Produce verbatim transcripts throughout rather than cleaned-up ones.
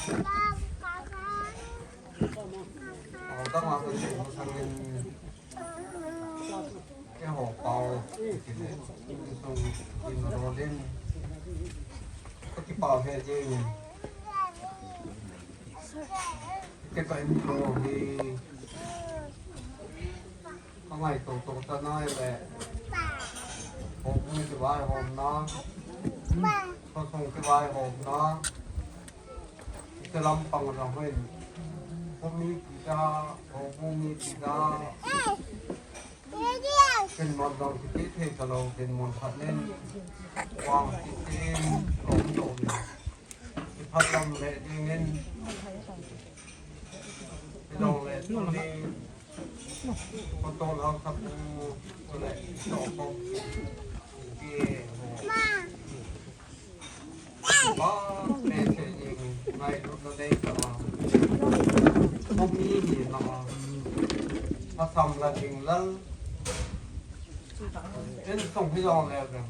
Pau dang a ka seng masangin, keiho pau kile, insung in rolin, ka kipau he jing. Kei ka insung hi ka ngaito to ta nai le, houbung kivaihomna, khosung kivaihomna, kei lampang ra hoin, khomi kida, houbung mi kida, dinmun dong kiti thei talou, dinmun khat nin, wang kitin, lom lom, kiphat lam le dingin, kidong le tuni, Patol hau thapu, kule, sokok, ki, ba, pe se jing, ngailutna nei ta ma. Khomi hi na ma. Asam la ding lal. Insung hi jong le gam.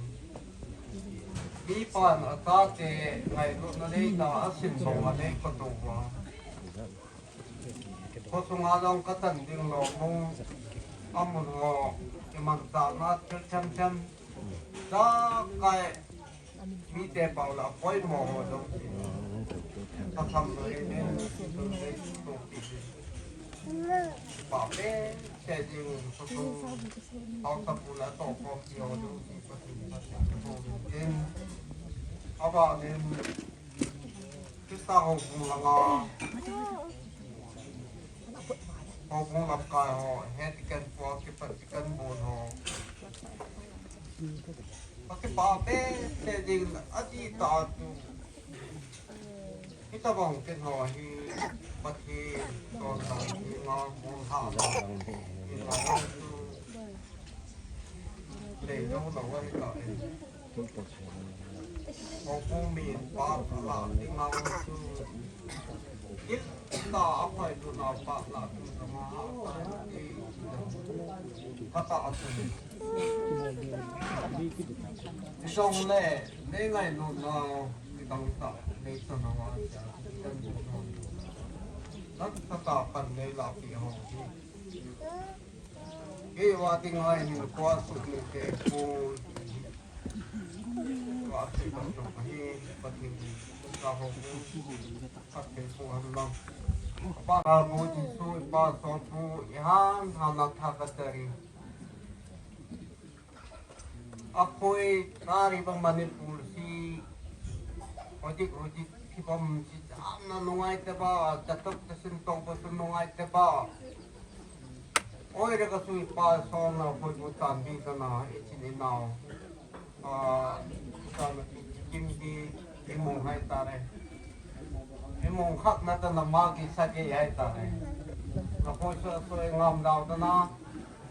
Mipan achate ngailutna nei ta, asim bang a nei ka to ba. Khosunga jong ka tan ding lomung, amun ho, iman ta na thil them them. Jakai, mite pau la poimo ho jong. Ka tham lo in, in, in, in, in, in, in, Pa pe, se jing, khosung, hau thapu la to ko ki ho jong, ki pa tin pa tin, ko tin. Aba nin, Krista houbung langa, houbung lamkai ho, het kan po, kipat kan bon ho. Pati pa pe, se jing, ati ta tu. Hitabang ken ho hi, Pathen, ton dang hi, ngal bol ha dang hi, ngal dang tu. Lei lo lo wa hi ta e. Houbung mi pa la ding ngal tu. Kil ta a phai tu na pa la tu na ma ha ta e. Ka ta a tu. Jong le, nei ngailutna, kidang ta. Lei sana wa sia, kan bu hong. Lak sa ta pan lei la pi hong. Ke wa ting ai hin kwa su ni te ku. Wa su ta su hi pa ting ka hong. Ka ke ku han lam. Pa ha bu ji su pa so pu i han han na tha ka tari. ꯑꯩꯈꯣꯏ ꯇꯥꯔꯤꯕ ꯃꯅꯤꯄꯨꯔꯁꯤ ꯍꯧꯖꯤꯛ ꯍꯧꯖꯤꯛ ꯐꯤꯕꯝꯁꯤ ꯌꯥꯝꯅ ꯅꯨꯡꯉꯥꯏꯇꯕ, ꯆꯠꯊꯣꯛ ꯆꯠꯁꯤꯟ ꯇꯧꯕꯁꯨ ꯅꯨꯡꯉꯥꯏꯇꯕ ꯑꯣꯏꯔꯒꯁꯨ, ꯏꯄꯥ ꯏꯁꯣꯔꯅ ꯑꯩꯈꯣꯏꯕꯨ ꯆꯥꯟꯕꯤꯗꯅ, ꯏꯆꯤꯟ ꯏꯅꯥꯎ, ꯑ, ꯏꯆꯥꯅꯨꯄꯤ ꯁꯤꯛꯀꯤꯝꯒꯤ ꯏꯃꯨꯡ ꯍꯥꯏꯇꯥꯔꯦ, ꯏꯃꯨꯡ ꯈꯛ ꯅꯠꯇꯅ ꯃꯥꯒꯤ ꯁꯥꯒꯩ ꯍꯥꯏꯇꯥꯔꯦ, ꯃꯈꯣꯏꯁꯨ ꯑꯁꯣꯏ ꯑꯉꯥꯝ ꯌꯥꯎꯗꯅ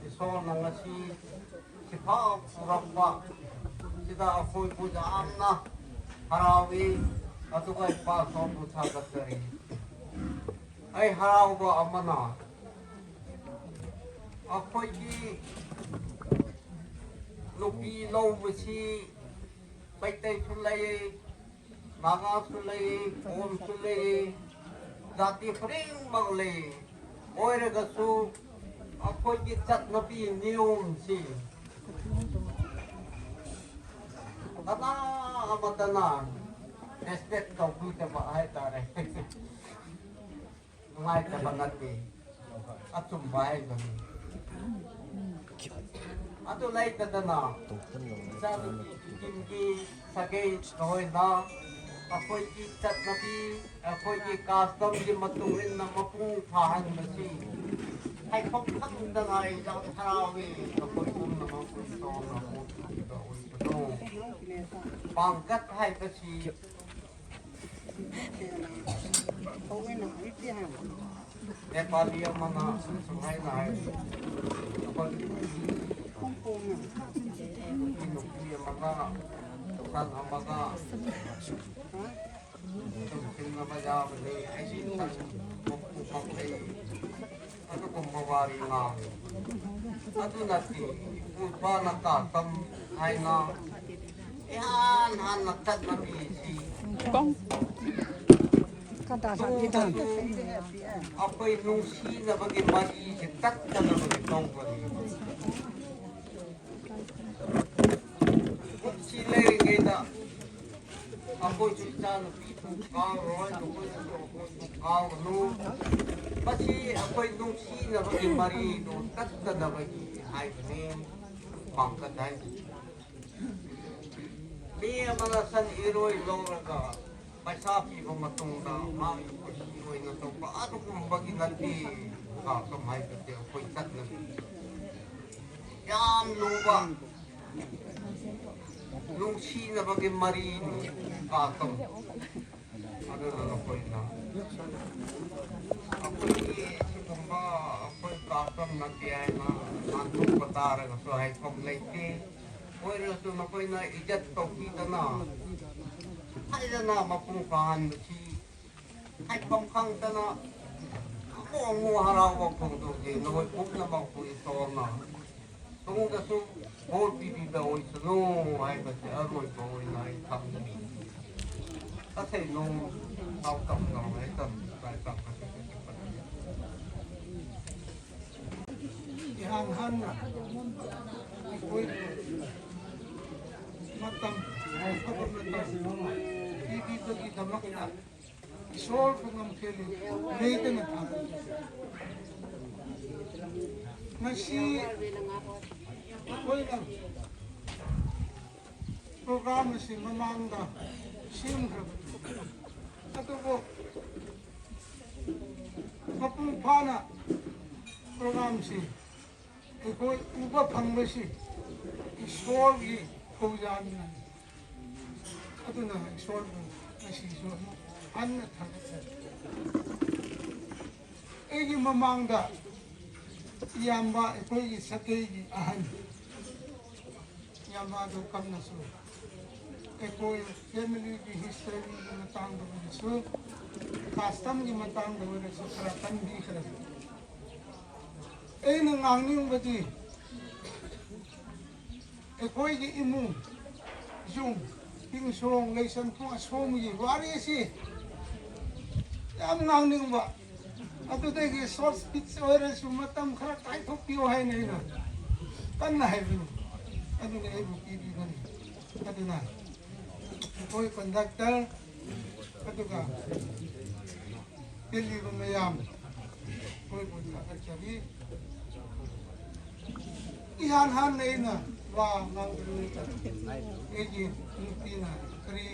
ꯏꯁꯣꯔꯅ ꯉꯁꯤ ꯁꯤꯐꯥꯎ ꯄꯨꯔꯛꯄ ꯁꯤꯗ ꯑꯩꯈꯣꯏꯕꯨ ꯌꯥꯝꯅ ꯍꯔꯥꯎꯏ꯫ ꯑꯗꯨꯒ ꯏꯄꯥ ꯏꯁꯣꯔꯕꯨ ꯊꯥꯒꯠꯆꯔꯤ꯫ ꯑꯩ ꯍꯔꯥꯎꯕ ꯑꯃꯅ, ꯑꯩꯈꯣꯏꯒꯤ ꯅꯨꯄꯤ ꯂꯧꯕꯁꯤ ꯃꯩꯇꯩꯁꯨ ꯂꯩ, ꯅꯥꯒꯥꯁꯨ ꯂꯩ, ꯀꯣꯝꯁꯨ ꯂꯩ, ꯖꯥꯇꯤ ꯈꯨꯗꯤꯡꯃꯛ ꯂꯩ꯫ ꯑꯣꯏꯔꯒꯁꯨ ꯑꯩꯈꯣꯏꯒꯤ ꯆꯠꯅꯕꯤ ꯅꯤꯌꯣꯝꯁꯤ ꯀꯅꯥ ꯑꯃꯠꯇꯅ ꯔꯦꯁꯄꯦꯛ ꯇꯧꯕꯤꯗꯕ ꯍꯥꯏꯇꯥꯔꯦ꯫ ꯅꯨꯡꯉꯥꯏꯇꯕ ꯅꯠꯇꯦ, ꯑꯆꯨꯝꯕ ꯍꯥꯏꯕꯅꯤ꯫ ꯑꯗꯨ ꯂꯩꯇꯗꯅ ꯏꯆꯥꯅꯨꯄꯤ ꯁꯤꯛꯀꯤꯝꯒꯤ ꯁꯥꯒꯩ ꯅꯈꯣꯏꯅ ꯑꯩꯈꯣꯏꯒꯤ ꯆꯠꯅꯕꯤ, ꯑꯩꯈꯣꯏꯒꯤ ꯀꯁꯇꯝꯒꯤ ꯃꯇꯨꯡ ꯏꯟꯅ ꯃꯄꯨꯡ ꯐꯥꯍꯟꯕꯁꯤ ꯍꯥꯏꯐꯝ ꯈꯪꯗꯅ ꯑꯩ ꯌꯥꯝ ꯍꯔꯥꯎꯏ꯫ ꯅꯈꯣꯏ ꯄꯨꯝꯅꯃꯛ ꯏꯁꯣꯔꯅ ꯄꯨꯊꯣꯛꯄꯤꯕ ꯑꯣꯏꯁꯅꯨ꯫ ꯄꯥꯡꯒꯠ ꯍꯥꯏꯕꯁꯤ ꯅꯦꯄꯥꯂꯤ ꯑꯃꯅ ꯁꯨꯃꯥꯏꯅ ꯍꯥꯏ, ꯑꯩꯈꯣꯏ ꯅꯨꯄꯤ ꯑꯃꯒ ꯁꯟ ꯑꯃꯒ ꯇꯨꯡꯁꯤꯟꯅꯕ ꯌꯥꯕꯅꯤ꯫ ꯑꯩꯗꯤ ꯁꯟ ꯃꯄꯨ ꯃꯈꯩ ꯑꯗꯨꯒꯨꯝꯕ ꯋꯥꯔꯤ ꯉꯥꯡꯉꯤ꯫ ꯑꯗꯨ ꯅꯠꯇꯦ, ꯏꯄꯨ ꯏꯄꯥꯅ ꯀꯥꯇꯝ ꯍꯥꯏꯅ ꯏꯍꯥꯟ ꯍꯥꯟꯅ ꯆꯠꯅꯕꯤꯁꯤ ꯑꯩꯈꯣꯏ ꯅꯨꯡꯁꯤꯅꯕꯒꯤ ꯃꯔꯤꯁꯦ ꯇꯠꯇꯅꯕꯒꯤ ꯇꯧꯕꯅꯦꯕ꯫ ꯄꯨꯟꯁꯤ ꯂꯩꯔꯤꯉꯩꯗ ꯑꯩꯈꯣꯏꯁꯨ ꯏꯆꯥꯅꯨꯄꯤꯕꯨ ꯀꯥꯎꯔꯣꯏ, ꯅꯈꯣꯏꯅꯁꯨ ꯑꯩꯈꯣꯏꯕꯨ ꯀꯥꯎꯒꯅꯨ꯫ ꯃꯁꯤ ꯑꯩꯈꯣꯏ ꯅꯨꯡꯁꯤꯅꯕꯒꯤ ꯃꯔꯤꯗꯨ ꯇꯠꯇꯅꯕꯒꯤ ꯍꯥꯏꯕꯅꯤ ꯄꯥꯡꯒꯠ ꯍꯥꯏꯕꯁꯤ꯫ ꯃꯤ ꯑꯃꯅ ꯁꯟ ꯏꯔꯣꯏ ꯂꯧꯔꯒ ꯄꯩꯁꯥ ꯄꯤꯕ ꯃꯇꯨꯡꯗ ꯃꯥꯒꯤ ꯈꯨꯁꯤ ꯑꯣꯏꯅ ꯇꯧꯕ ꯑꯗꯨꯒꯨꯝꯕꯒꯤ ꯅꯠꯇꯦ꯫ ꯀꯥꯡꯇꯝ ꯍꯥꯏꯕꯁꯦ ꯑꯩꯈꯣꯏ ꯆꯠꯅꯕꯤ ꯌꯥꯝ ꯂꯨꯕ ꯅꯨꯡꯁꯤꯅꯕꯒꯤ ꯃꯔꯤꯅꯤ ꯀꯥꯡꯇꯝ꯫ ꯑꯗꯨꯅ ꯑꯩꯈꯣꯏꯅ ꯑꯩꯈꯣꯏꯒꯤ ꯁꯤꯒꯨꯝꯕ ꯑꯩꯈꯣꯏ ꯀꯥꯡꯇꯝ ꯅꯠꯇꯦ ꯍꯥꯏꯅ ꯅꯥꯟꯊꯣꯛꯄ ꯇꯥꯔꯒꯁꯨ ꯍꯥꯏꯐꯝ ꯂꯩꯇꯦ꯫ ꯑꯣꯏꯔꯁꯨ ꯃꯈꯣꯏꯅ ꯏꯖꯠ ꯇꯧꯕꯤꯗꯅ ꯐꯖꯅ ꯃꯄꯨꯡ ꯐꯥꯍꯟꯕꯁꯤ ꯍꯥꯏꯐꯝ ꯈꯪꯗꯅ ꯑꯃꯨꯛ ꯑꯃꯨꯛ ꯍꯔꯥꯎꯕ ꯐꯣꯡꯗꯣꯛꯂꯤ꯫ ꯅꯈꯣꯏ ꯄꯨꯝꯅꯃꯛꯄꯨ ꯏꯁꯣꯔꯅ ꯇꯨꯡꯗꯁꯨ ꯕꯣꯔ ꯄꯤꯕꯤꯕ ꯑꯣꯏꯁꯅꯨ ꯍꯥꯏꯕꯁꯦ ꯑꯔꯣꯏꯕ ꯑꯣꯏꯅ ꯑꯩ ꯊꯝꯖꯅꯤꯡꯏ꯫ ꯇꯁꯦꯡꯅ ꯄꯥꯎꯗꯝ ꯇꯧꯔꯦ, ꯇꯝ-, ꯇꯝ-, ꯏꯍꯥꯟ ꯍꯥꯟꯅ ꯑꯩꯈꯣꯏꯕꯨ ꯃꯇꯝ ꯑꯐꯕ ꯃꯇꯝ ꯄꯤꯕꯤꯕꯒꯤꯗꯃꯛꯇ ꯏꯁꯣꯔꯕꯨ ꯉꯝꯈꯩ ꯂꯩꯇꯅ ꯊꯥꯒꯠꯂꯤ꯫ ꯉꯁꯤ ꯑꯩꯈꯣꯏꯅ ꯄ꯭ꯔꯣꯒ꯭ꯔꯥꯝ ꯑꯁꯤ ꯃꯃꯥꯡꯗ ꯁꯦꯝꯈ꯭ꯔꯕꯅꯤ, ꯑꯗꯨꯕꯨ ꯃꯄꯨꯡ ꯐꯥꯅ ꯄ꯭ꯔꯣꯒ꯭ꯔꯥꯝꯁꯤ ꯑꯩꯈꯣꯏ ꯎꯕ ꯐꯪꯕꯁꯤ ꯏꯁꯣꯔꯒꯤ ꯊꯧꯖꯥꯜꯅꯤ꯫ ꯑꯗꯨꯅ ꯏꯁꯣꯔꯕꯨ ꯉꯁꯤꯁꯨ ꯑꯃꯨꯛ ꯍꯟꯅ ꯊꯥꯒꯠꯆꯔꯤ꯫ ꯑꯩꯒꯤ ꯃꯃꯥꯡꯗ ꯏꯌꯥꯝꯕ ꯑꯩꯈꯣꯏꯒꯤ ꯁꯥꯒꯩꯒꯤ ꯑꯍꯟ, ꯏꯌꯥꯝꯕ ꯑꯗꯨ ꯀꯟꯅꯁꯨ ꯑꯩꯈꯣꯏ ꯐꯦꯃꯤꯂꯤꯒꯤ ꯍꯤꯁꯇꯔꯤꯒꯤ ꯃꯇꯥꯡꯗ ꯑꯣꯏꯔꯁꯨ, ꯀꯁꯇꯝꯒꯤ ꯃꯇꯥꯡꯗ ꯑꯣꯏꯔꯁꯨ ꯈꯔ ꯀꯟꯕꯤꯈ꯭ꯔꯦ꯫ ꯑꯩꯅ ꯉꯥꯡꯅꯤꯡꯕꯗꯤ ꯑꯩꯈꯣꯏꯒꯤ ꯏꯃꯨꯡ, ꯌꯨꯝ, ꯁꯣꯡ ꯂꯩꯁꯟ ꯊꯣꯡ ꯑꯁꯣꯝꯒꯤ ꯋꯥꯔꯤꯁꯤ ꯌꯥꯝ ꯉꯥꯡꯅꯤꯡꯕ꯫ ꯑꯗꯨꯗꯒꯤ ꯁꯣꯔꯠ ꯁ꯭ꯄꯤꯆ ꯑꯣꯏꯔꯁꯨ ꯃꯇꯝ ꯈꯔ ꯀꯥꯏꯊꯣꯛꯄꯤꯌꯣ ꯍꯥꯏꯅ ꯑꯩꯅ ꯀꯟꯅ ꯍꯥꯏꯕꯅꯤ꯫ ꯑꯗꯨꯅ ꯑꯩꯕꯨ ꯄꯤꯕꯤꯕꯅꯤ꯫ ꯑꯗꯨꯅ ꯑꯩꯈꯣꯏ ꯀꯟꯗꯛꯇꯔ ꯑꯗꯨꯒ ꯇꯤꯜꯂꯤꯕ ꯃꯌꯥꯝ ꯑꯩꯈꯣꯏꯕꯨ ꯊꯥꯒꯠꯆꯔꯤ꯫ ꯏꯍꯥꯟ ꯍꯥꯟꯅ ꯑꯩꯅ ꯋꯥ ꯉꯥꯡꯕꯗ ꯑꯩꯒꯤ ꯅꯨꯄꯤꯅ ꯀꯔꯤ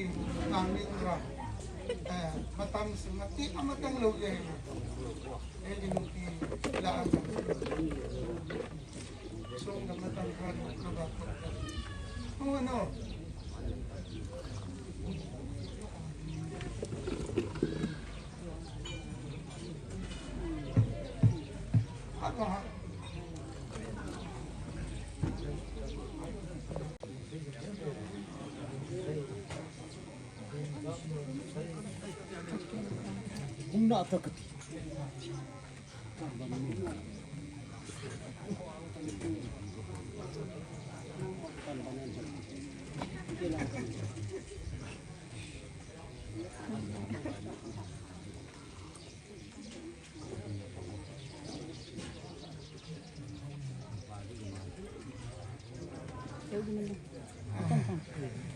ꯉꯥꯡꯅꯤꯡꯕ꯭ꯔꯥ? ꯑꯦ, ꯃꯇꯝꯁꯤ ꯃꯇꯦꯛ ꯑꯃꯇꯪ ꯂꯧꯒꯦ ꯍꯥꯏꯅ ꯑꯩꯒꯤ ꯅꯨꯄꯤ ꯂꯥꯛꯑꯒ ꯁꯣꯝꯗ ꯃꯇꯝ ꯈꯔ ꯂꯧꯅꯕ꯫ ꯍꯣꯏ, ꯅꯣ꯫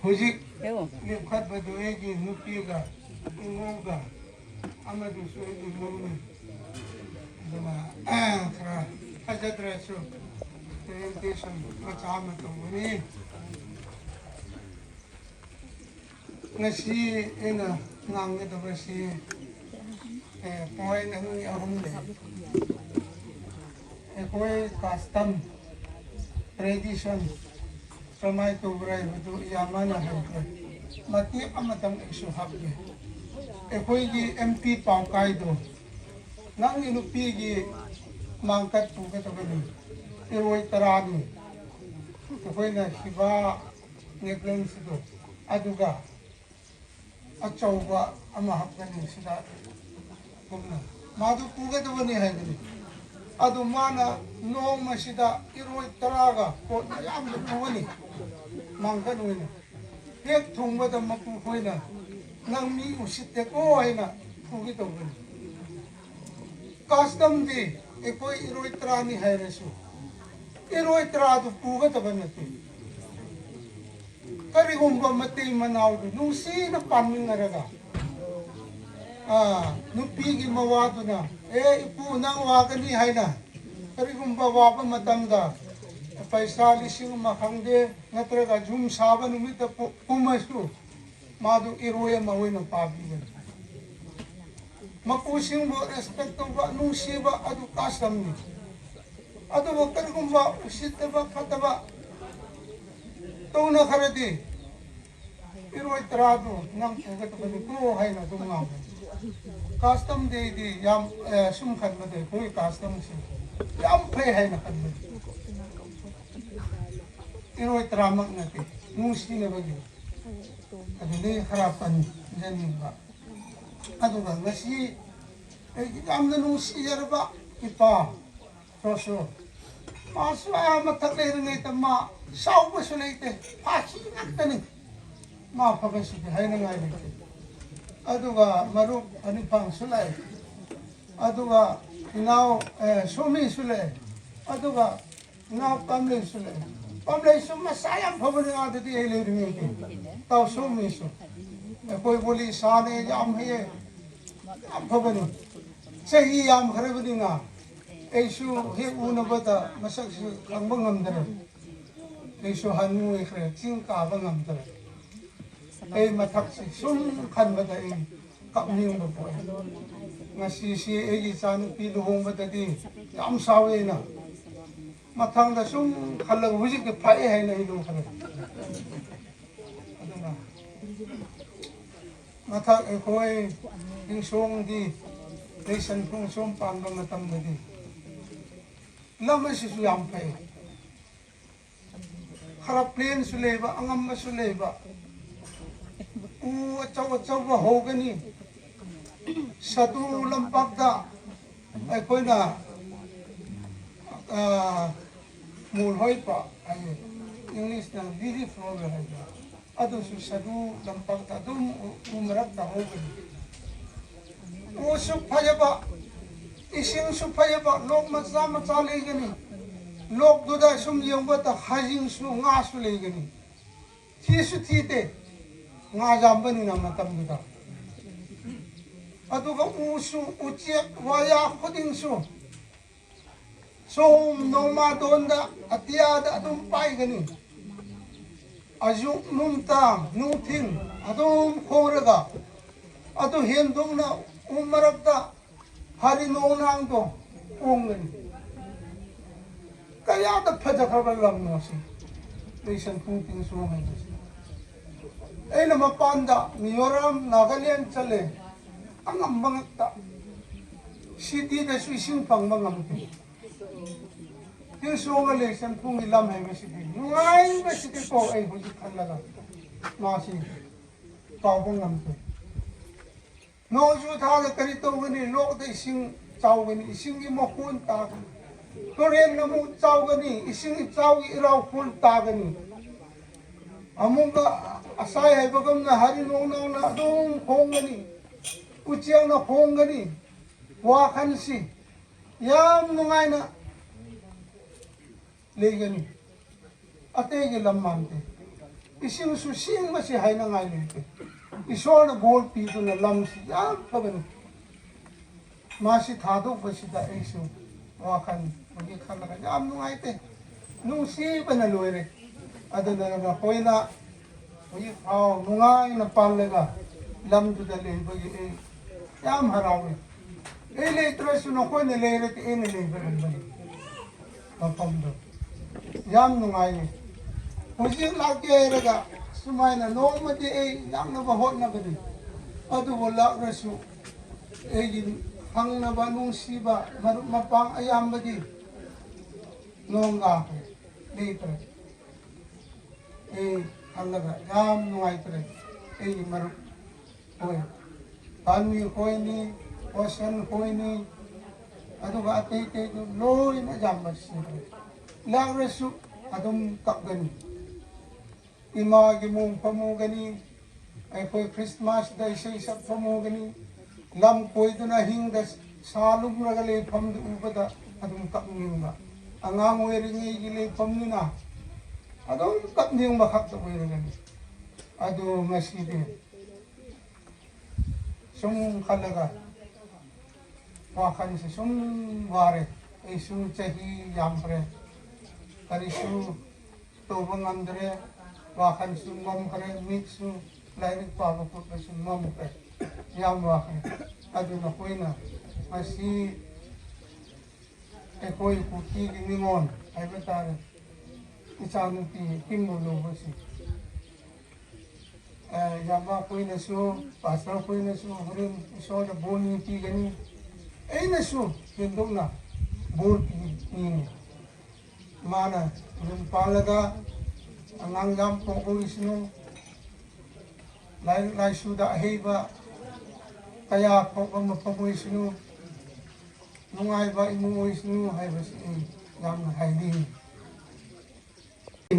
ꯍꯧꯖꯤꯛ ꯂꯦꯞꯈꯠꯄꯗꯨ ꯑꯩꯒꯤ ꯅꯨꯄꯤꯒ ꯏꯃꯧꯒ ꯑꯃꯗꯨꯁꯨ ꯑꯩꯒꯤ ꯃꯧꯅꯤ꯫ ꯑꯗꯨꯅ ꯈꯔ ꯐꯖꯗ꯭ꯔꯁꯨ ꯄ꯭ꯔꯖꯦꯟꯇꯦꯁꯟ ꯃꯆꯥ ꯑꯃ ꯇꯧꯕꯅꯤ꯫ ꯉꯁꯤ ꯑꯩꯅ ꯉꯥꯡꯒꯗꯕꯁꯤ, ꯑꯦ, ꯄꯣꯏꯟ ꯑꯅꯤ ꯑꯍꯨꯝ ꯂꯩ꯫ ꯑꯩꯈꯣꯏ ꯀꯁꯇꯝ, ꯇ꯭ꯔꯦꯗꯤꯁꯟ ꯀꯃꯥꯏꯅ ꯇꯧꯕ꯭ꯔꯥ ꯍꯥꯏꯕꯗꯨ ꯏꯌꯥꯝꯕꯅ ꯍꯥꯏꯈ꯭ꯔꯦ꯫ ꯃꯇꯦꯛ ꯑꯃꯇꯪ ꯑꯩꯁꯨ ꯍꯥꯞꯀꯦ꯫ ꯑꯩꯈꯣꯏꯒꯤ ꯑꯦꯝ ꯄꯤ ꯄꯥꯎꯀꯥꯏꯗꯣ, ꯅꯪꯒꯤ ꯅꯨꯄꯤꯒꯤ ꯃꯥꯡꯀꯠ ꯄꯨꯒꯗꯕꯅꯤ꯫ ꯏꯔꯣꯏ ꯇꯔꯥꯅꯤ꯫ ꯑꯩꯈꯣꯏꯅ ꯍꯤꯕꯥ ꯅꯦꯛꯂꯦꯟꯁꯗꯣ, ꯑꯗꯨꯒ ꯑꯆꯧꯕ ꯑꯃ ꯍꯥꯞꯀꯅꯤ ꯁꯤꯗ꯫ ꯀꯨꯝꯅ ꯃꯥꯗꯨ ꯄꯨꯒꯗꯕꯅꯤ ꯍꯥꯏꯕꯅꯤ꯫ ꯑꯗꯨ ꯃꯥꯅ ꯅꯣꯡꯃꯁꯤꯗ ꯏꯔꯣꯏ ꯇꯔꯥꯒ ꯄꯣꯠ ꯃꯌꯥꯝꯗꯨ ꯄꯨꯒꯅꯤ, ꯃꯥꯡꯀꯠ ꯑꯣꯏꯅ꯫ ꯍꯦꯛ ꯊꯨꯡꯕꯗ ꯃꯄꯨ ꯈꯣꯏꯅ, "ꯅꯪ ꯃꯤ ꯎꯁꯤꯠꯇꯦꯀꯣ" ꯍꯥꯏꯅ ꯐꯨꯒꯦ ꯇꯧꯕꯅꯤ꯫ ꯀꯁꯇꯝꯗꯤ ꯑꯩꯈꯣꯏ ꯏꯔꯣꯏ ꯇꯔꯥꯅꯤ ꯍꯥꯏꯔꯁꯨ, ꯏꯔꯣꯏ ꯇꯔꯥꯗꯨ ꯄꯨꯒꯗꯕ ꯅꯠꯇꯦ꯫ ꯀꯔꯤꯒꯨꯝꯕ ꯃꯇꯩ ꯃꯅꯥꯎꯗꯨ ꯅꯨꯡꯁꯤꯅ ꯄꯥꯟꯃꯤꯟꯅꯔꯒ, ꯑꯥ, ꯅꯨꯄꯤꯒꯤ ꯃꯋꯥꯗꯨꯅ, "ꯑꯦ ꯏꯄꯨ, ꯅꯪ ꯋꯥꯒꯅꯤ" ꯍꯥꯏꯅ, ꯀꯔꯤꯒꯨꯝꯕ ꯋꯥꯕ ꯃꯇꯝꯗ ꯄꯩꯁꯥ ꯂꯤꯁꯤꯡ ꯑꯃ ꯈꯪꯗꯦ, ꯅꯠꯇ꯭ꯔꯒ ꯌꯨꯝ ꯁꯥꯕ ꯅꯨꯃꯤꯠꯇ ꯄꯨ-, ꯄꯨꯝꯃꯁꯨ, ꯃꯥꯗꯨ ꯏꯔꯣꯏ ꯑꯃ ꯑꯣꯏꯅ ꯄꯥꯕꯤꯒꯅꯤ꯫ ꯃꯄꯨꯁꯤꯡꯕꯨ ꯔꯦꯁꯄꯦꯛ ꯇꯧꯕ, ꯅꯨꯡꯁꯤꯕ, ꯑꯗꯨ ꯀꯁꯇꯝꯅꯤ꯫ ꯑꯗꯨꯕꯨ ꯀꯔꯤꯒꯨꯝꯕ ꯎꯁꯤꯠꯇꯕ, ꯐꯠꯇꯕ ꯇꯧꯅꯈ꯭ꯔꯗꯤ, ꯏꯔꯣꯏ ꯇꯔꯥꯗꯨ ꯅꯪ ꯄꯨꯒꯗꯕꯅꯤꯀꯣ ꯍꯥꯏꯅ ꯑꯗꯨꯝ ꯉꯥꯡꯕꯅꯤ꯫ ꯀꯁꯇꯝꯗꯤ ꯑꯩꯗꯤ ꯌꯥꯝ, ꯑꯦ, ꯁꯨꯝ ꯈꯟꯕꯗ ꯑꯩꯈꯣꯏ ꯀꯁꯇꯝꯁꯤ ꯌꯥꯝ ꯐꯩ ꯍꯥꯏꯅ ꯈꯟꯕꯅꯤ꯫ ꯏꯔꯣꯏ ꯇꯔꯥꯃꯛ ꯅꯠꯇꯦ, ꯅꯨꯡꯁꯤꯅꯕꯒꯤ꯫ ꯑꯗꯨꯗꯒꯤ ꯈꯔ ꯄꯟꯖꯅꯤꯡꯕ꯫ ꯑꯗꯨꯒ ꯉꯁꯤ ꯑꯩꯒꯤ ꯌꯥꯝꯅ ꯅꯨꯡꯁꯤꯖꯔꯕ ꯏꯄꯥ ꯁꯣꯁꯣ, ꯃꯥꯁꯨ ꯑꯥ ꯃꯊꯛ ꯂꯩꯔꯤꯉꯩꯗ ꯃꯥ ꯁꯥꯎꯕꯁꯨ ꯂꯩꯇꯦ, ꯐꯥꯈꯤ ꯉꯥꯛꯇꯅꯤ꯫ ꯃꯥ ꯐꯕꯁꯤꯗꯤ ꯍꯥꯏꯅꯉꯥꯏ ꯂꯩꯇꯦ꯫ ꯑꯗꯨꯒ ꯃꯔꯨꯞ ꯑꯅꯤꯐꯥꯡꯁꯨ ꯂꯩ, ꯑꯗꯨꯒ ꯏꯅꯥꯎ, ꯑꯦ, ꯁꯣꯃꯤꯁꯨ ꯂꯩ, ꯑꯗꯨꯒ ꯏꯅꯥꯎ ꯄꯥꯝꯂꯩꯁꯨ ꯂꯩ꯫ ꯄꯥꯝꯂꯩꯁꯨ ꯃꯁꯥ ꯌꯥꯝ ꯐꯕꯅꯤ, ꯑꯥꯗꯗꯤ ꯑꯩ ꯂꯩꯔꯤꯉꯩꯗꯤ꯫ ꯇꯥꯎ ꯁꯣꯃꯤꯁꯨ ꯑꯩꯈꯣꯏ ꯕꯣꯂꯤ ꯁꯥꯟꯅꯩ, ꯌꯥꯝ ꯍꯩꯌꯦ, ꯌꯥꯝ ꯐꯕꯅꯤ꯫ ꯆꯍꯤ ꯌꯥꯝꯈ꯭ꯔꯕꯅꯤꯅ ꯑꯩꯁꯨ ꯍꯦꯛ ꯎꯅꯕꯗ ꯃꯁꯛꯁꯨ ꯈꯪꯕ ꯉꯝꯗ꯭ꯔꯦ꯫ ꯑꯩꯁꯨ ꯍꯅꯨ ꯑꯣꯏꯈ꯭ꯔꯦ, ꯆꯤꯡ ꯀꯥꯕ ꯉꯝꯗ꯭ꯔꯦ꯫ ꯑꯩ ꯃꯊꯛꯁꯤ ꯁꯨꯝ ꯈꯟꯕꯗ ꯑꯩ ꯀꯞꯅꯤꯡꯕ ꯄꯣꯛꯑꯦ꯫ ꯉꯁꯤꯁꯤ ꯑꯩꯒꯤ ꯏꯆꯥꯅꯨꯄꯤ ꯂꯨꯍꯣꯡꯕꯗꯗꯤ ꯌꯥꯝ ꯁꯥꯎꯋꯦ ꯑꯩꯅ꯫ ꯃꯊꯪꯗ ꯁꯨꯝ ꯈꯜꯂꯒ ꯍꯧꯖꯤꯛꯇꯤ ꯐꯩ ꯍꯥꯏꯅ ꯑꯩ ꯑꯗꯨꯝ ꯈꯜꯂꯦ꯫ ꯑꯗꯨꯅ ꯃꯊꯛ ꯑꯩꯈꯣꯏ ꯏꯪꯁꯣꯡꯗꯤ ꯂꯩꯁꯟ ꯈꯣꯡꯁꯣꯝ ꯄꯥꯟꯕ ꯃꯇꯝꯗꯗꯤ ꯂꯝ ꯑꯁꯤꯁꯨ ꯌꯥꯝ ꯐꯩ꯫ ꯈꯔ ꯄ꯭ꯂꯦꯟꯁꯨ ꯂꯩꯕ, ꯑꯉꯝꯕꯁꯨ ꯂꯩꯕ꯫ ꯎ ꯑꯆꯧ ꯑꯆꯧꯕ ꯍꯧꯒꯅꯤ꯫ ꯁꯥꯗꯨ ꯂꯝꯄꯥꯛꯇ ꯑꯩꯈꯣꯏꯅ, ꯑ, ꯃꯨꯜꯍꯣꯏꯄ ꯍꯥꯏꯌꯦ, ꯏꯪꯂꯤꯁꯅ ꯂꯤꯂꯤ ꯐ꯭ꯂꯣꯋꯔ ꯍꯥꯏꯕ꯫ ꯑꯗꯨꯁꯨ ꯁꯔꯨ ꯂꯝꯄꯥꯛꯇ ꯑꯗꯨꯝ ꯎ, ꯎ ꯃꯔꯛꯇ ꯍꯧꯒꯅꯤ꯫ ꯎꯁꯨ ꯐꯖꯕ, ꯏꯁꯤꯡꯁꯨ ꯐꯖꯕ, ꯂꯣꯛ ꯃꯆꯥ ꯃꯆꯥ ꯂꯩꯒꯅꯤ꯫ ꯂꯣꯛꯇꯨꯗ ꯁꯨꯝ ꯌꯦꯡꯕꯗ ꯍꯥꯖꯤꯡꯁꯨ ꯉꯥꯁꯨ ꯂꯩꯒꯅꯤ꯫ ꯊꯤꯁꯨ ꯊꯤꯗꯦ, ꯉꯥ ꯌꯥꯝꯕꯅꯤꯅ ꯃꯇꯝꯗꯨꯗ꯫ ꯑꯗꯨꯒ ꯎꯁꯨ, ꯎꯆꯦꯛ ꯋꯥꯌꯥ ꯈꯨꯗꯤꯡꯁꯨ ꯁꯣꯝ ꯅꯣꯡꯃꯥꯗꯣꯟꯗ ꯑꯇꯤꯌꯥꯗ ꯑꯗꯨꯝ ꯄꯥꯏꯒꯅꯤ꯫ ꯑꯌꯨꯛ ꯅꯨꯡꯗꯥꯡ ꯅꯨꯡꯊꯤꯟ ꯑꯗꯨꯝ ꯈꯣꯡꯔꯒ, ꯑꯗꯨ ꯍꯦꯟꯗꯣꯛꯅ ꯎ ꯃꯔꯛꯇ ꯍꯔꯤ ꯅꯣꯡꯅꯥꯡꯗꯣ ꯈꯣꯡꯒꯅꯤ꯫ ꯀꯌꯥꯗ ꯐꯖꯈ꯭ꯔꯕ ꯂꯝꯅꯣ ꯁꯤ, ꯂꯩꯁꯟ ꯄꯨꯡ ꯇꯤꯡ ꯁꯣꯡ ꯍꯥꯏꯕꯁꯤ꯫ ꯑꯩꯅ ꯃꯄꯥꯟꯗ ꯃꯤꯖꯣꯔꯥꯝ, ꯅꯥꯒꯥꯂꯦꯟ ꯆꯠꯂꯦ, ꯑꯉꯝꯕ ꯉꯛꯇ꯫ ꯁꯤꯇꯤꯗꯁꯨ ꯏꯁꯤꯡ ꯐꯪꯕ ꯉꯝꯗꯦ꯫ ꯇꯤꯡ ꯁꯣꯡꯒ ꯂꯩꯁꯟ ꯄꯨꯡꯒꯤ ꯂꯝ ꯍꯥꯏꯕꯁꯤꯗꯤ ꯅꯨꯡꯉꯥꯏꯕꯁꯤꯗꯤꯀꯣ, ꯑꯩ ꯍꯧꯖꯤꯛ ꯈꯜꯂꯒ ꯃꯥꯁꯤ ꯀꯥꯎꯕ ꯉꯝꯗꯦ꯫ ꯅꯣꯡꯖꯨ ꯊꯥꯗ ꯀꯔꯤ ꯇꯧꯒꯅꯤ? ꯂꯣꯛꯇ ꯏꯁꯤꯡ ꯆꯥꯎꯒꯅꯤ, ꯏꯁꯤꯡꯒꯤ ꯃꯈꯣꯟ ꯇꯥꯒꯅꯤ꯫ ꯇꯨꯔꯦꯜꯅ ꯑꯃꯨꯛ ꯆꯥꯎꯒꯅꯤ, ꯏꯁꯤꯡ ꯏꯆꯥꯎꯒꯤ ꯏꯔꯥꯎ ꯈꯣꯟ ꯇꯥꯒꯅꯤ꯫ ꯑꯃꯨꯛꯀ ꯑꯁꯥꯏ ꯍꯥꯏꯕꯒꯨꯝꯅ ꯍꯔꯤ ꯅꯣꯡꯅꯥꯡꯅ ꯑꯗꯨꯝ ꯈꯣꯡꯒꯅꯤ, ꯎꯆꯦꯛꯅ ꯈꯣꯡꯒꯅꯤ꯫ ꯋꯥꯈꯜꯁꯤ ꯌꯥꯝ ꯅꯨꯡꯉꯥꯏꯅ ꯂꯩꯒꯅꯤ꯫ ꯑꯇꯩꯒꯤ ꯂꯝ ꯃꯥꯟꯗꯦ꯫ ꯏꯁꯤꯡꯁꯨ ꯁꯦꯡꯕꯁꯤ ꯍꯥꯏꯅꯉꯥꯏ ꯂꯩꯇꯦ꯫ ꯏꯁꯣꯔꯅ ꯕꯣꯔ ꯄꯤꯗꯨꯅ ꯂꯝꯁꯤ ꯌꯥꯝ ꯐꯕꯅꯤ꯫ ꯃꯥꯁꯤ ꯊꯥꯗꯣꯛꯄꯁꯤꯗ ꯑꯩꯁꯨ ꯋꯥꯈꯜ ꯍꯧꯖꯤꯛ ꯈꯜꯂꯒ ꯌꯥꯝ ꯅꯨꯡꯉꯥꯏꯇꯦ꯫ ꯅꯨꯡꯁꯤꯕꯅ ꯂꯣꯏꯔꯦ꯫ ꯑꯗꯨꯅ ꯅꯈꯣꯏꯅ ꯍꯧꯖꯤꯛ ꯐꯥꯎ ꯅꯨꯡꯉꯥꯏꯅ ꯄꯥꯜꯂꯒ ꯂꯝꯗꯨꯗ ꯂꯩꯕꯒꯤ ꯑꯩ ꯌꯥꯝ ꯍꯔꯥꯎꯏ꯫ ꯑꯩ ꯂꯩꯇ꯭ꯔꯁꯨ ꯅꯈꯣꯏꯅ ꯂꯩꯔꯗꯤ ꯑꯩꯅ ꯂꯩꯕ ꯉꯝꯕꯅꯤ꯫ ꯃꯐꯝꯗꯣ ꯌꯥꯝ ꯅꯨꯡꯉꯥꯏꯌꯦ꯫ ꯍꯧꯖꯤꯛ ꯂꯥꯛꯀꯦ ꯍꯥꯏꯔꯒ ꯁꯨꯃꯥꯏꯅ ꯅꯣꯡꯃꯗꯤ ꯑꯩ ꯂꯥꯛꯅꯕ ꯍꯣꯠꯅꯒꯅꯤ꯫ ꯑꯗꯨꯕꯨ ꯂꯥꯛꯂꯁꯨ ꯑꯩꯒꯤ ꯈꯪꯅꯕ ꯅꯨꯡꯁꯤꯕ ꯃꯔꯨꯞ ꯃꯄꯥꯡ ꯑꯌꯥꯝꯕꯗꯤ ꯅꯣꯡꯒꯥꯈ꯭ꯔꯦ, ꯂꯩꯇ꯭ꯔꯦ꯫ ꯑꯩ ꯈꯜꯂꯒ ꯌꯥꯝ ꯅꯨꯡꯉꯥꯏꯇ꯭ꯔꯦ꯫ ꯑꯩꯒꯤ ꯃꯔꯨꯞ ꯍꯣꯏ, ꯄꯥꯟꯃꯤ ꯈꯣꯏꯅꯤ, ꯍꯣꯁꯟ ꯈꯣꯏꯅꯤ, ꯑꯗꯨꯒ ꯑꯇꯩ ꯑꯇꯩꯗꯨ ꯂꯣꯏꯅ ꯌꯥꯝꯕ ꯁꯤꯈ꯭ꯔꯦ꯫ ꯂꯥꯛꯂꯁꯨ ꯑꯗꯨꯝ ꯀꯞꯀꯅꯤ꯫ ꯏꯃꯥꯒꯤ ꯃꯣꯡ ꯐꯝꯃꯨꯒꯅꯤ, ꯑꯩꯈꯣꯏ ꯈ꯭ꯔꯤꯁꯃꯥꯁꯇ ꯏꯁꯩ ꯁꯛꯐꯝ ꯎꯒꯅꯤ, ꯂꯝ ꯀꯣꯏꯗꯨꯅ ꯍꯤꯡꯗ ꯁꯥ ꯂꯨꯝꯂꯒ ꯂꯩꯐꯝꯗꯨ ꯎꯕꯗ ꯑꯗꯨꯝ ꯀꯞꯅꯤꯡꯕ꯫ ꯑꯉꯥꯡ ꯑꯣꯏꯔꯤꯉꯩꯒꯤ ꯂꯩꯐꯝꯗꯨꯅ ꯑꯗꯨꯝ ꯀꯞꯅꯤꯡꯕ ꯈꯛꯇ ꯑꯣꯏꯔꯒꯅꯤ꯫ ꯑꯗꯨ ꯉꯁꯤꯗꯤ ꯁꯨꯝ ꯈꯜꯂꯒ ꯋꯥꯈꯜꯁꯦ ꯁꯨꯝ ꯋꯥꯔꯦ꯫ ꯑꯩꯁꯨ ꯆꯍꯤ ꯌꯥꯝꯈ꯭ꯔꯦ, ꯀꯔꯤꯁꯨ ꯇꯧꯕ ꯉꯝꯗ꯭ꯔꯦ꯫ ꯋꯥꯈꯜꯁꯨ ꯃꯝꯈ꯭ꯔꯦ, ꯃꯤꯠꯁꯨ ꯂꯥꯏꯔꯤꯛ ꯄꯥꯕ ꯈꯣꯠꯄꯁꯨ ꯃꯝꯈ꯭ꯔꯦ, ꯌꯥꯝ ꯋꯥꯈ꯭ꯔꯦ꯫ ꯑꯗꯨꯅ ꯑꯩꯈꯣꯏꯅ ꯉꯁꯤ ꯑꯩꯈꯣꯏ ꯀꯨꯀꯤꯒꯤ ꯅꯤꯉꯣꯜ ꯍꯥꯏꯕ ꯇꯥꯔꯦ, ꯏꯆꯥꯅꯨꯄꯤ ꯀꯤꯝꯕꯨ ꯂꯨꯕꯁꯤ, ꯑꯦ, ꯏꯌꯥꯝꯕ ꯑꯩꯈꯣꯏꯅꯁꯨ, ꯄꯥꯁꯇꯔ ꯑꯩꯈꯣꯏꯅꯁꯨ ꯍꯣꯔꯦꯟ ꯏꯁꯣꯔꯗ ꯕꯣꯔ ꯄꯤꯒꯅꯤ꯫ ꯑꯩꯅꯁꯨ ꯍꯦꯟꯗꯣꯛꯅ ꯕꯣꯔ ꯄꯤꯅꯤꯡꯉꯤ꯫ ꯃꯥꯅ ꯌꯨꯝ ꯄꯥꯜꯂꯒ ꯑꯉꯥꯡ ꯌꯥꯝ ꯄꯣꯛꯄ ꯑꯣꯏꯁꯅꯨ, ꯂꯥꯏꯔꯤꯛ ꯂꯥꯏꯁꯨꯗ ꯑꯍꯩꯕ ꯀꯌꯥ ꯄꯣꯛꯄ ꯃꯐꯝ ꯑꯣꯏꯁꯅꯨ, ꯅꯨꯡꯉꯥꯏꯕ ꯏꯃꯨꯡ ꯑꯣꯏꯁꯅꯨ ꯍꯥꯏꯕꯁꯤ ꯑꯩ ꯌꯥꯝꯅ ꯍꯥꯏꯅꯤꯡꯉꯤ꯫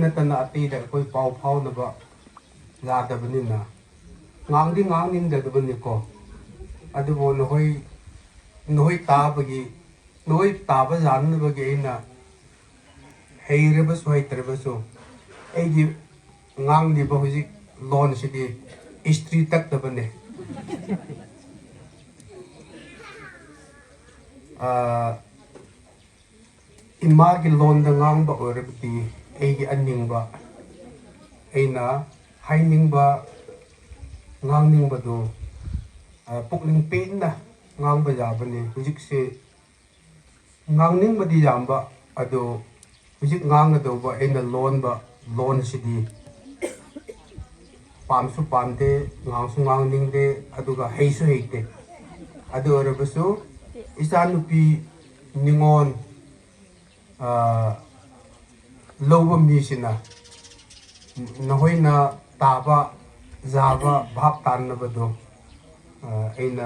ꯅꯠꯇꯅ ꯑꯇꯩꯗ ꯑꯩꯈꯣꯏ ꯄꯥꯎ ꯐꯥꯎꯅꯕ ꯌꯥꯗꯕꯅꯤꯅ ꯉꯥꯡꯗꯤ ꯉꯥꯡꯅꯤꯡꯗꯗꯕꯅꯤꯀꯣ꯫ ꯑꯗꯨꯕꯨ ꯅꯈꯣꯏ, ꯅꯈꯣꯏ ꯇꯥꯕꯒꯤ, ꯅꯈꯣꯏ ꯇꯥꯕ ꯌꯥꯅꯅꯕꯒꯤ ꯑꯩꯅ ꯍꯩꯔꯕꯁꯨ ꯍꯩꯇ꯭ꯔꯕꯁꯨ ꯑꯩꯒꯤ ꯉꯥꯡꯂꯤꯕ ꯍꯧꯖꯤꯛ ꯂꯣꯟꯁꯤꯗꯤ ꯏꯁꯇ꯭ꯔꯤ ꯇꯛꯇꯕꯅꯦ꯫ ꯑꯥ, ꯏꯃꯥꯒꯤ ꯂꯣꯟꯗ ꯉꯥꯡꯕ ꯑꯣꯏꯔꯕꯗꯤ ꯑꯩꯒꯤ ꯑꯅꯤꯡꯕ, ꯑꯩꯅ ꯍꯥꯏꯅꯤꯡꯕ, ꯉꯥꯡꯅꯤꯡꯕꯗꯨ, ꯑ, ꯄꯨꯛꯅꯤꯡ ꯄꯦꯟꯅ ꯉꯥꯡꯕ ꯌꯥꯕꯅꯤ꯫ ꯍꯧꯖꯤꯛꯁꯤ ꯉꯥꯡꯅꯤꯡꯕꯗꯤ ꯌꯥꯝꯕ, ꯑꯗꯨ ꯍꯧꯖꯤꯛ ꯉꯥꯡꯒꯗꯧꯕ ꯑꯩꯅ ꯂꯣꯟꯕ ꯂꯣꯟꯁꯤꯗꯤ ꯄꯥꯝꯁꯨ ꯄꯥꯝꯗꯦ, ꯉꯥꯡꯁꯨ ꯉꯥꯡꯅꯤꯡꯗꯦ, ꯑꯗꯨꯒ ꯍꯩꯁꯨ ꯍꯩꯇꯦ꯫ ꯑꯗꯨ ꯑꯣꯏꯔꯕꯁꯨ ꯏꯆꯥꯅꯨꯄꯤ ꯅꯤꯉꯣꯜ, ꯑ, ꯂꯧꯕ ꯃꯤꯁꯤꯅ ꯅꯈꯣꯏꯅ ꯇꯥꯕ, ꯌꯥꯕ ꯚꯥꯞ ꯇꯥꯅꯕꯗꯣ, ꯑ, ꯑꯩꯅ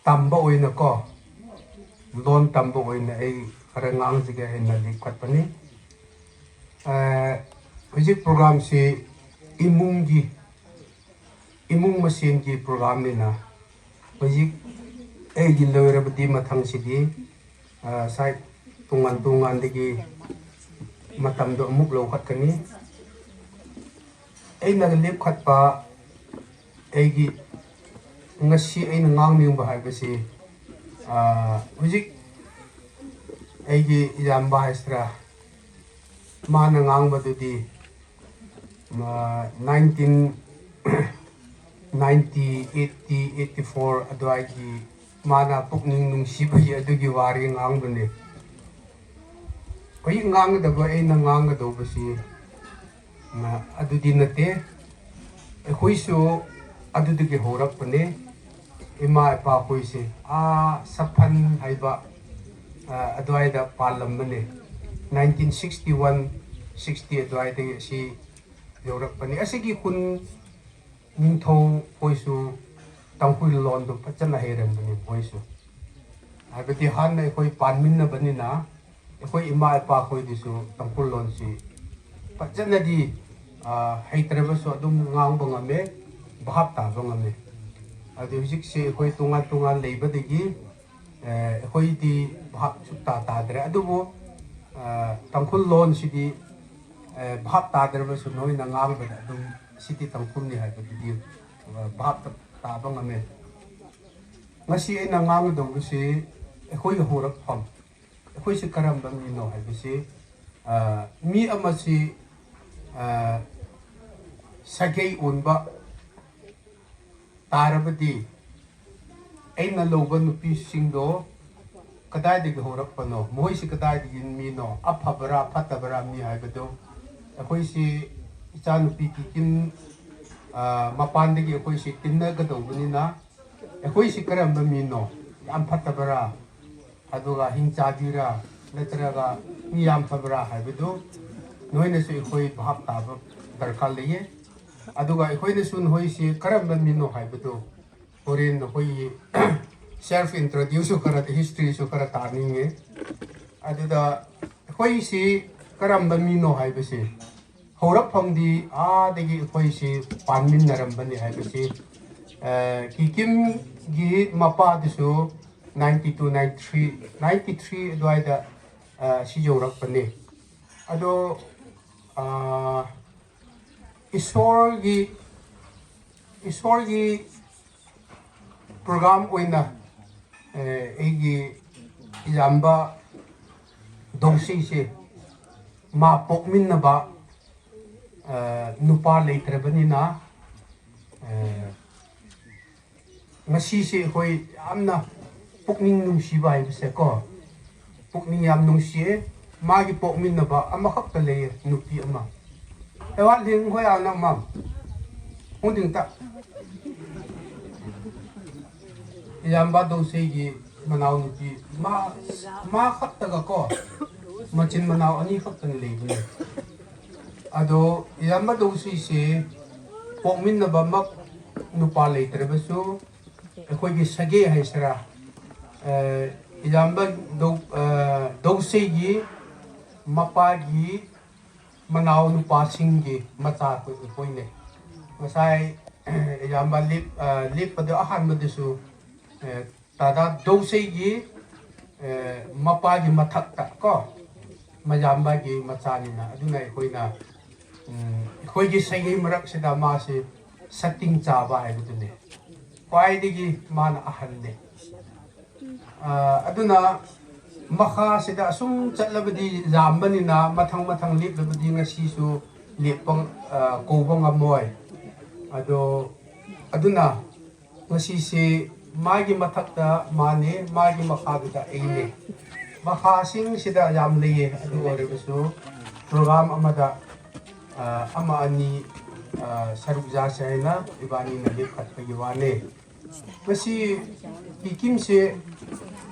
ꯇꯝꯕ ꯑꯣꯏꯅꯀꯣ, ꯂꯣꯟ ꯇꯝꯕ ꯑꯣꯏꯅ ꯑꯩ ꯈꯔ ꯉꯥꯡꯖꯒꯦ ꯍꯥꯏꯅ ꯂꯤꯡꯈꯠꯄꯅꯤ꯫ ꯑ, ꯍꯧꯖꯤꯛ ꯄ꯭ꯔꯣꯒ꯭ꯔꯥꯝꯁꯤ ꯏꯃꯨꯡꯒꯤ, ꯏꯃꯨꯡ ꯃꯁꯦꯟꯒꯤ ꯄ꯭ꯔꯣꯒ꯭ꯔꯥꯝꯅꯤꯅ, ꯍꯧꯖꯤꯛ ꯑꯩꯒꯤ ꯂꯣꯏꯔꯕꯗꯤ ꯃꯊꯪꯁꯤꯗꯤ, ꯑ, ꯁꯥꯏ ꯇꯣꯉꯥꯟ ꯇꯣꯉꯥꯟꯗꯒꯤ ꯃꯇꯝꯗꯣ ꯑꯃꯨꯛ ꯂꯧꯈꯠꯀꯅꯤ꯫ ꯑꯩꯅ ꯂꯦꯞꯈꯠꯄ, ꯑꯩꯒꯤ ꯉꯁꯤ ꯑꯩꯅ ꯉꯥꯡꯅꯤꯡꯕ ꯍꯥꯏꯕꯁꯤ, ꯑ, ꯍꯧꯖꯤꯛ ꯑꯩꯒꯤ ꯏꯌꯥꯝꯕ ꯍꯥꯏꯁꯤꯔꯥ, ꯃꯥꯅ ꯉꯥꯡꯕꯗꯨꯗꯤ, ꯃ-, nineteen ninety, eighty, eighty-four ꯑꯗꯨꯋꯥꯏꯒꯤ ꯃꯥꯅ ꯄꯨꯛꯅꯤꯡ ꯅꯨꯡꯁꯤꯕꯒꯤ ꯑꯗꯨꯒꯤ ꯋꯥꯔꯤ ꯉꯥꯡꯕꯅꯦ꯫ ꯍꯧꯖꯤꯛ ꯉꯥꯡꯒꯗꯕ, ꯑꯩꯅ ꯉꯥꯡꯒꯗꯧꯕꯁꯤ, ꯃ-, ꯑꯗꯨꯗꯤ ꯅꯠꯇꯦ꯫ ꯑꯩꯈꯣꯏꯁꯨ ꯑꯗꯨꯗꯒꯤ ꯍꯧꯔꯛꯄꯅꯦ꯫ ꯏꯃꯥ ꯏꯄꯥ ꯑꯩꯈꯣꯏꯁꯦ ꯑꯥ ꯁꯐꯟ ꯍꯥꯏꯕ, ꯑ, ꯑꯗꯨꯋꯥꯏꯗ ꯄꯥꯜꯂꯝꯕꯅꯦ꯫ Nineteen sixty one, sixty ꯑꯗꯨꯋꯥꯏꯗꯒꯤ ꯑꯁꯤ ꯌꯧꯔꯛꯄꯅꯤ꯫ ꯑꯁꯤꯒꯤ ꯈꯨꯟ ꯅꯤꯡꯊꯧ ꯈꯣꯏꯁꯨ ꯇꯥꯡꯈꯨꯜ ꯂꯣꯟꯗꯣ ꯐꯖꯅ ꯍꯩꯔꯝꯕꯅꯤ ꯃꯣꯏꯁꯨ꯫ ꯍꯥꯏꯕꯗꯤ ꯍꯥꯟꯅ ꯑꯩꯈꯣꯏ ꯄꯥꯟꯃꯤꯟꯅꯕꯅꯤꯅ ꯑꯩꯈꯣꯏ ꯏꯃꯥ ꯏꯄꯥ ꯈꯣꯏꯗꯨꯁꯨ ꯇꯥꯡꯈꯨꯜ ꯂꯣꯟꯁꯤ ꯐꯖꯅꯗꯤ, ꯑ, ꯍꯩꯇ꯭ꯔꯕꯁꯨ ꯑꯗꯨꯝ ꯉꯥꯡꯕ ꯉꯝꯃꯦ, ꯚꯥꯞ ꯇꯥꯕ ꯉꯝꯃꯦ꯫ ꯑꯗꯨ ꯍꯧꯖꯤꯛꯁꯤ ꯑꯩꯈꯣꯏ ꯇꯣꯉꯥꯟ ꯇꯣꯉꯥꯟ ꯂꯩꯕꯗꯒꯤ, ꯑ, ꯑꯩꯈꯣꯏꯗꯤ ꯚꯥꯞ ꯁꯨꯛꯇꯥ ꯇꯥꯗ꯭ꯔꯦ꯫ ꯑꯗꯨꯕꯨ, ꯑ, ꯇꯥꯡꯈꯨꯜ ꯂꯣꯟꯁꯤꯗꯤ, ꯑ, ꯚꯥꯞ ꯇꯥꯗ꯭ꯔꯕꯁꯨ ꯅꯣꯏꯅ ꯉꯥꯡꯕꯗ ꯑꯗꯨꯝ ꯁꯤꯗꯤ ꯇꯥꯡꯈꯨꯜꯅꯤ ꯍꯥꯏꯕꯗꯨꯗꯤ, ꯑ, ꯚꯥꯞ ꯇꯥꯕ ꯉꯝꯃꯦ꯫ ꯉꯁꯤ ꯑꯩꯅ ꯉꯥꯡꯒꯗꯧꯕꯁꯤ ꯑꯩꯈꯣꯏꯒꯤ ꯍꯧꯔꯛꯐꯝ, ꯑꯩꯈꯣꯏꯁꯤ ꯀꯔꯝꯕ ꯃꯤꯅꯣ ꯍꯥꯏꯕꯁꯤ, ꯑ, ꯃꯤ ꯑꯃꯁꯤ, ꯑ, ꯁꯥꯒꯩ ꯑꯣꯟꯕ ꯇꯥꯔꯕꯗꯤ ꯑꯩꯅ ꯂꯧꯕ ꯅꯨꯄꯤꯁꯤꯡꯗꯣ ꯀꯗꯥꯏꯗꯒꯤ ꯍꯧꯔꯛꯄꯅꯣ, ꯃꯈꯣꯏꯁꯤ ꯀꯗꯥꯏꯗꯒꯤ ꯃꯤꯅꯣ, ꯑꯐꯕꯔꯥ ꯐꯠꯇꯕꯔꯥ ꯃꯤ ꯍꯥꯏꯕꯗꯣ ꯑꯩꯈꯣꯏꯁꯤ ꯏꯆꯥꯅꯨꯄꯤ ꯀꯤꯀꯤꯟ, ꯑ, ꯃꯄꯥꯟꯗꯒꯤ ꯑꯩꯈꯣꯏꯁꯤ ꯇꯤꯟꯅꯒꯗꯧꯕꯅꯤꯅ ꯑꯩꯈꯣꯏꯁꯤ ꯀꯔꯝꯕ ꯃꯤꯅꯣ, ꯌꯥꯝ ꯐꯠꯇꯕꯔꯥ, ꯑꯗꯨꯒ ꯍꯤꯡ ꯆꯥꯕꯤꯔꯥ, ꯅꯠꯇ꯭ꯔꯒ ꯃꯤ ꯌꯥꯝ ꯐꯕ꯭ꯔꯥ ꯍꯥꯏꯕꯗꯨ ꯅꯣꯏꯅꯁꯨ ꯑꯩꯈꯣꯏ ꯚꯥꯞ ꯇꯥꯕ ꯗꯔꯀꯥꯔ ꯂꯩꯌꯦ꯫ ꯑꯗꯨꯒ ꯑꯩꯈꯣꯏꯅꯁꯨ ꯅꯈꯣꯏꯁꯤ ꯀꯔꯝꯕ ꯃꯤꯅꯣ ꯍꯥꯏꯕꯗꯨ ꯍꯣꯔꯦꯟ ꯅꯈꯣꯏꯒꯤ self introduce ꯁꯨ ꯈꯔ, history ꯁꯨ ꯈꯔ ꯇꯥꯅꯤꯡꯉꯦ꯫ ꯑꯗꯨꯗ ꯑꯩꯈꯣꯏꯁꯤ ꯀꯔꯝꯕ ꯃꯤꯅꯣ ꯍꯥꯏꯕꯁꯤ ꯍꯧꯔꯛꯐꯝꯗꯤ ꯑꯥꯗꯒꯤ ꯑꯩꯈꯣꯏꯁꯤ ꯄꯥꯟꯃꯤꯟꯅꯔꯝꯕꯅꯤ ꯍꯥꯏꯕꯁꯤ, ꯑ, ꯀꯤꯀꯤꯝꯒꯤ ꯃꯄꯥꯗꯨꯁꯨ ninety two, ninety three, ninety three ꯑꯗꯨꯋꯥꯏꯗ, ꯑ, ꯁꯤ ꯌꯧꯔꯛꯄꯅꯤ꯫ ꯑꯗꯣ, ꯑ, ꯏꯁꯣꯔꯒꯤ, ꯏꯁꯣꯔꯒꯤ program ꯑꯣꯏꯅ, ꯑ, ꯑꯩꯒꯤ ꯏꯌꯥꯝꯕ ꯗꯧꯁꯤꯁꯦ ꯃꯥ ꯄꯣꯛꯃꯤꯟꯅꯕ, ꯑ, ꯅꯨꯄꯥ ꯂꯩꯇ꯭ꯔꯕꯅꯤꯅ, ꯑ, ꯉꯁꯤꯁꯦ ꯑꯩꯈꯣꯏ ꯌꯥꯝꯅ ꯄꯨꯛꯅꯤꯡ ꯅꯨꯡꯁꯤꯕ ꯍꯥꯏꯕꯁꯦꯀꯣ, ꯄꯨꯛꯅꯤꯡ ꯌꯥꯝ ꯅꯨꯡꯁꯤꯌꯦ꯫ ꯃꯥꯒꯤ ꯄꯣꯛꯃꯤꯟꯅꯕ ꯑꯃꯈꯛꯇ ꯂꯩꯌꯦ, ꯅꯨꯄꯤ ꯑꯃ꯫ ꯑꯦꯋꯥ ꯂꯤꯡ ꯍꯣꯏ ꯑꯅ ꯃꯝ꯫ ꯍꯨꯗꯤꯡꯇ꯫ ꯏꯌꯥꯝꯕ ꯗꯧꯁꯩꯒꯤ ꯃꯅꯥꯎꯅꯨꯄꯤ ꯃꯥ, ꯃꯥ ꯈꯛꯇꯒ ꯀꯣ, ꯃꯆꯤꯟ ꯃꯅꯥꯎ ꯑꯅꯤ ꯈꯛꯇꯅ ꯂꯩꯕꯅꯦ꯫ ꯑꯗꯣ ꯏꯌꯥꯝꯕ ꯗꯧꯁꯩꯁꯦ ꯄꯣꯛꯃꯤꯟꯅꯕꯃꯛ ꯅꯨꯄꯥ ꯂꯩꯇ꯭ꯔꯕꯁꯨ, ꯑꯩꯈꯣꯏꯒꯤ ꯁꯒꯦ ꯍꯥꯏꯁꯤꯔꯥ, ꯑ, ꯏꯌꯥꯝꯕ ꯗꯧ-, ꯑ, ꯗꯧꯁꯩꯒꯤ ꯃꯄꯥꯒꯤ ꯃꯅꯥꯎ ꯅꯨꯄꯥꯁꯤꯡꯒꯤ ꯃꯆꯥ ꯑꯩꯈꯣꯏ, ꯑꯩꯈꯣꯏꯅꯦ꯫ ꯉꯁꯥꯏ, ꯑ, ꯏꯌꯥꯝꯕ ꯂꯦꯞ-, ꯑ, ꯂꯦꯞꯄꯗ ꯑꯍꯥꯟꯕꯗꯁꯨ, ꯑ, ꯇꯥꯗꯥ ꯗꯧꯁꯩꯒꯤ, ꯑ, ꯃꯄꯥꯒꯤ ꯃꯊꯛꯇ ꯀꯣ, ꯃꯌꯥꯝꯕꯒꯤ ꯃꯆꯥꯅꯤꯅ, ꯑꯗꯨꯅ ꯑꯩꯈꯣꯏꯅ, ꯎꯝ, ꯑꯩꯈꯣꯏꯒꯤ ꯁꯩꯒꯩ ꯃꯔꯛꯁꯤꯗ ꯃꯥꯁꯤ ꯁꯛꯇꯤꯡ ꯆꯥꯕ ꯍꯥꯏꯕꯗꯨꯅꯤ꯫ ꯈ꯭ꯋꯥꯏꯗꯒꯤ ꯃꯥꯅ ꯑꯍꯟꯅꯤ꯫ ꯑ, ꯑꯗꯨꯅ ꯃꯈꯥꯁꯤꯗ ꯑꯁꯨꯝ ꯆꯠꯂꯕꯗꯤ ꯌꯥꯝꯕꯅꯤꯅ ꯃꯊꯪ ꯃꯊꯪ ꯂꯦꯞꯂꯕꯗꯤ ꯉꯁꯤꯁꯨ ꯂꯦꯞꯄ, ꯑ, ꯀꯧꯕ ꯉꯝꯃꯣꯏ꯫ ꯑꯗꯣ, ꯑꯗꯨꯅ ꯉꯁꯤꯁꯤ ꯃꯥꯒꯤ ꯃꯊꯛꯇ ꯃꯥꯅꯦ, ꯃꯥꯒꯤ ꯃꯈꯥꯗꯨꯗ ꯑꯩꯅꯦ꯫ ꯃꯈꯥꯁꯤꯡꯁꯤꯗ ꯌꯥꯝ ꯂꯩꯌꯦ, ꯑꯗꯨ ꯑꯣꯏꯔꯒꯁꯨ program ꯑꯃꯗ, ꯑ, ꯑꯃ ꯑꯅꯤ, ꯑ, ꯁꯔꯨꯛ ꯌꯥꯁꯦ ꯍꯥꯏꯅ ꯏꯕꯥꯅꯤꯅ ꯂꯦꯞꯈꯠꯄꯒꯤ ꯋꯥꯅꯦ꯫ ꯃꯁꯤ ꯀꯤꯀꯤꯝꯁꯦ,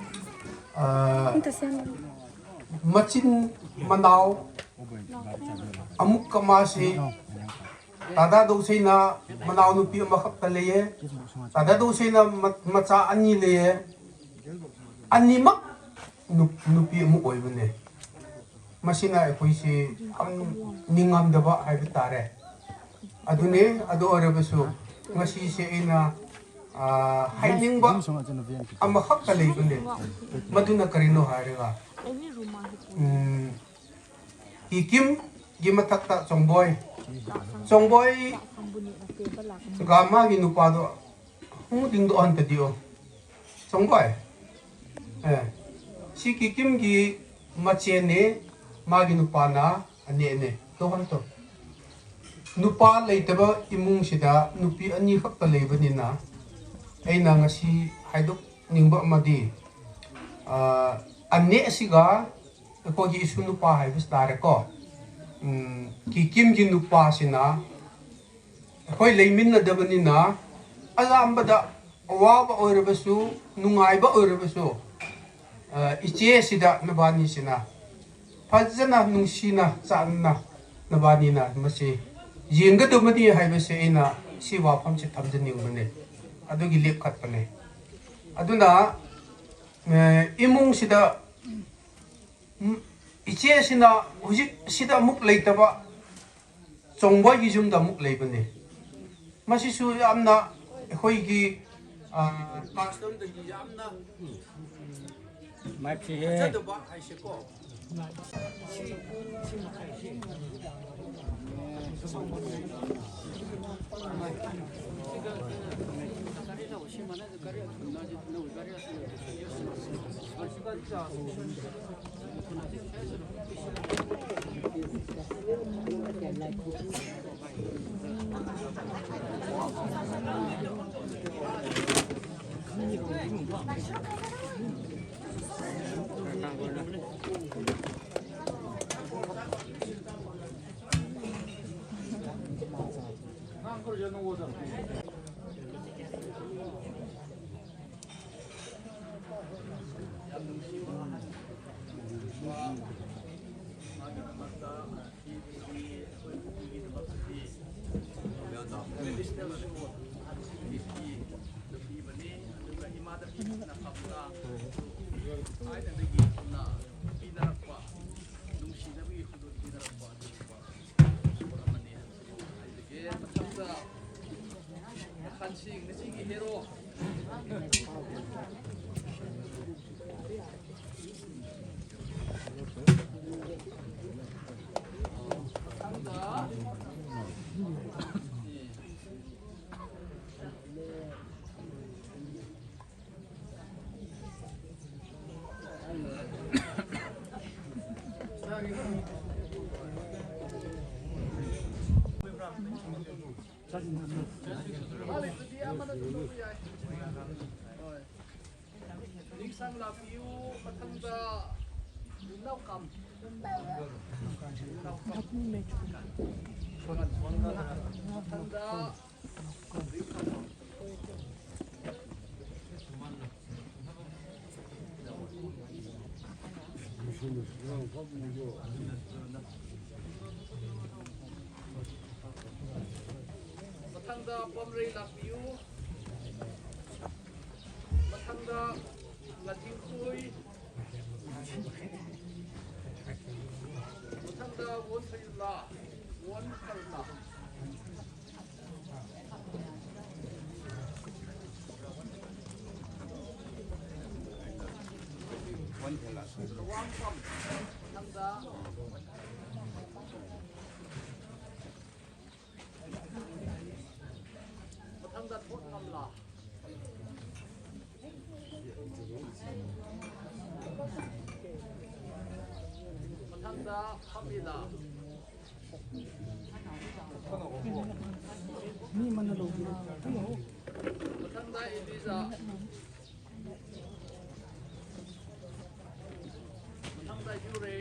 ꯑ, ꯃꯆꯤꯟ ꯃꯅꯥꯎ ꯑꯃꯨꯛꯀ ꯃꯥꯁꯤ ꯇꯥꯗꯥ ꯗꯧꯁꯩꯅ ꯃꯅꯥꯎꯅꯨꯄꯤ ꯑꯃꯈꯛꯇ ꯂꯩꯌꯦ꯫ ꯇꯥꯗꯥ ꯗꯧꯁꯩꯅ ꯃ-, ꯃꯆꯥ ꯑꯅꯤ ꯂꯩꯌꯦ꯫ ꯑꯅꯤꯃꯛ ꯅꯨ-, ꯅꯨꯄꯤ ꯑꯃ ꯑꯣꯏꯕꯅꯦ꯫ ꯃꯁꯤꯅ ꯑꯩꯈꯣꯏꯁꯤ ꯌꯥꯝ ꯅꯤꯡꯉꯝꯗꯕ ꯍꯥꯏꯕ ꯇꯥꯔꯦ꯫ ꯑꯗꯨꯅꯤ, ꯑꯗꯨ ꯑꯣꯏꯔꯕꯁꯨ ꯉꯁꯤꯁꯦ ꯑꯩꯅ, ꯑ, ꯍꯥꯏꯅꯤꯡꯕ ꯑꯃꯈꯛꯇ ꯂꯩꯕꯅꯦ꯫ ꯃꯗꯨꯅ ꯀꯔꯤꯅꯣ ꯍꯥꯏꯔꯒ, ꯎꯝ, ꯀꯤꯀꯤꯝꯒꯤ ꯃꯊꯛꯇ ꯆꯣꯡꯕꯣꯏ, ꯆꯣꯡꯕꯣꯏꯒ ꯃꯥꯒꯤ ꯅꯨꯄꯥꯗꯣ ꯍꯨꯗꯤꯡꯗꯣ ꯑꯣꯟꯇꯗꯤꯑꯣ꯫ ꯆꯣꯡꯕꯣꯏ꯫ ꯑꯦ, ꯁꯤ ꯀꯤꯀꯤꯝꯒꯤ ꯃꯆꯦꯅꯦ, ꯃꯥꯒꯤ ꯅꯨꯄꯥꯅ ꯑꯅꯦꯅꯦ꯫ ꯇꯣꯍꯟꯇꯣ꯫ ꯅꯨꯄꯥ ꯂꯩꯇꯕ ꯏꯃꯨꯡꯁꯤꯗ ꯅꯨꯄꯤ ꯑꯅꯤꯈꯛꯇ ꯂꯩꯕꯅꯤꯅ ꯑꯩꯅ ꯉꯁꯤ ꯍꯥꯏꯗꯣꯛꯅꯤꯡꯕ ꯑꯃꯗꯤ, ꯑ, ꯑꯅꯦ ꯑꯁꯤꯒ ꯑꯩꯈꯣꯏꯒꯤ ꯏꯁꯨ ꯅꯨꯄꯥ ꯍꯥꯏꯕꯁꯤ ꯇꯥꯔꯦꯀꯣ꯫ ꯎꯝ, ꯀꯤꯀꯤꯝꯒꯤ ꯅꯨꯄꯥꯁꯤꯅ ꯑꯩꯈꯣꯏ ꯂꯩꯃꯤꯟꯅꯗꯕꯅꯤꯅ ꯑꯌꯥꯝꯕꯗ ꯑꯋꯥꯕ ꯑꯣꯏꯔꯕꯁꯨ, ꯅꯨꯡꯉꯥꯏꯕ ꯑꯣꯏꯔꯕꯁꯨ, ꯑ, ꯏꯆꯦꯁꯤꯗ ꯅꯕꯥꯅꯤꯁꯤꯅ ꯐꯖꯅ ꯅꯨꯡꯁꯤꯅ ꯆꯥꯟꯅ ꯅꯕꯥꯅꯤꯅ ꯃꯁꯤ ꯌꯦꯡꯒꯗꯕꯅꯤ ꯍꯥꯏꯕꯁꯦ ꯑꯩꯅ ꯁꯤ ꯋꯥꯐꯝꯁꯦ ꯊꯝꯖꯅꯤꯡꯕꯅꯦ꯫ ꯑꯗꯨꯒꯤ ꯂꯦꯞꯈꯠꯄꯅꯦ꯫ ꯑꯗꯨꯅ, ꯑ, ꯏꯃꯨꯡꯁꯤꯗ, ꯎꯝ, ꯏꯆꯦꯁꯤꯅ ꯍꯧꯖꯤꯛ ꯁꯤꯗ ꯑꯃꯨꯛ ꯂꯩꯇꯕ, ꯆꯣꯡꯕꯣꯏꯒꯤ ꯌꯨꯝꯗ ꯑꯃꯨꯛ ꯂꯩꯕꯅꯦ꯫ ꯃꯁꯤꯁꯨ ꯌꯥꯝꯅ ꯑꯩꯈꯣꯏꯒꯤ, ꯑ, customꯗꯒꯤ ꯌꯥꯝꯅ ꯐꯖꯗꯕ ꯍꯥꯏꯁꯦꯀꯣ꯫ ꯅꯤꯡꯁꯥꯡ ꯂꯥꯛꯄꯤꯌꯨ꯫ ꯃꯊꯪꯗ ꯏꯅꯥꯎꯀꯝ꯫ ꯃꯊꯪꯗ ꯃꯊꯪꯗ ꯄꯣꯝꯔꯩ ꯂꯥꯛꯄꯤꯌꯨ꯫ ꯃꯊꯪꯗ ꯂꯥꯆꯤꯡꯈꯣꯏ꯫ ꯃꯊꯪꯗ ꯋꯣꯟ ꯊꯣꯏꯂꯥ, ꯋꯣꯟ ꯊꯣꯏꯂꯥ꯫ ꯃꯊꯪꯗ ꯊꯣꯠ ꯉꯝꯂꯥ꯫ ꯃꯊꯪꯗ ꯐꯝꯃꯤꯂꯥ꯫ ꯃꯤ ꯑꯃꯅ ꯂꯧꯕꯤꯔꯣ꯫ ꯃꯊꯪꯗ ꯏꯂꯤꯖꯥ꯫ ꯃꯊꯪꯗ ꯌꯨꯔꯦ꯫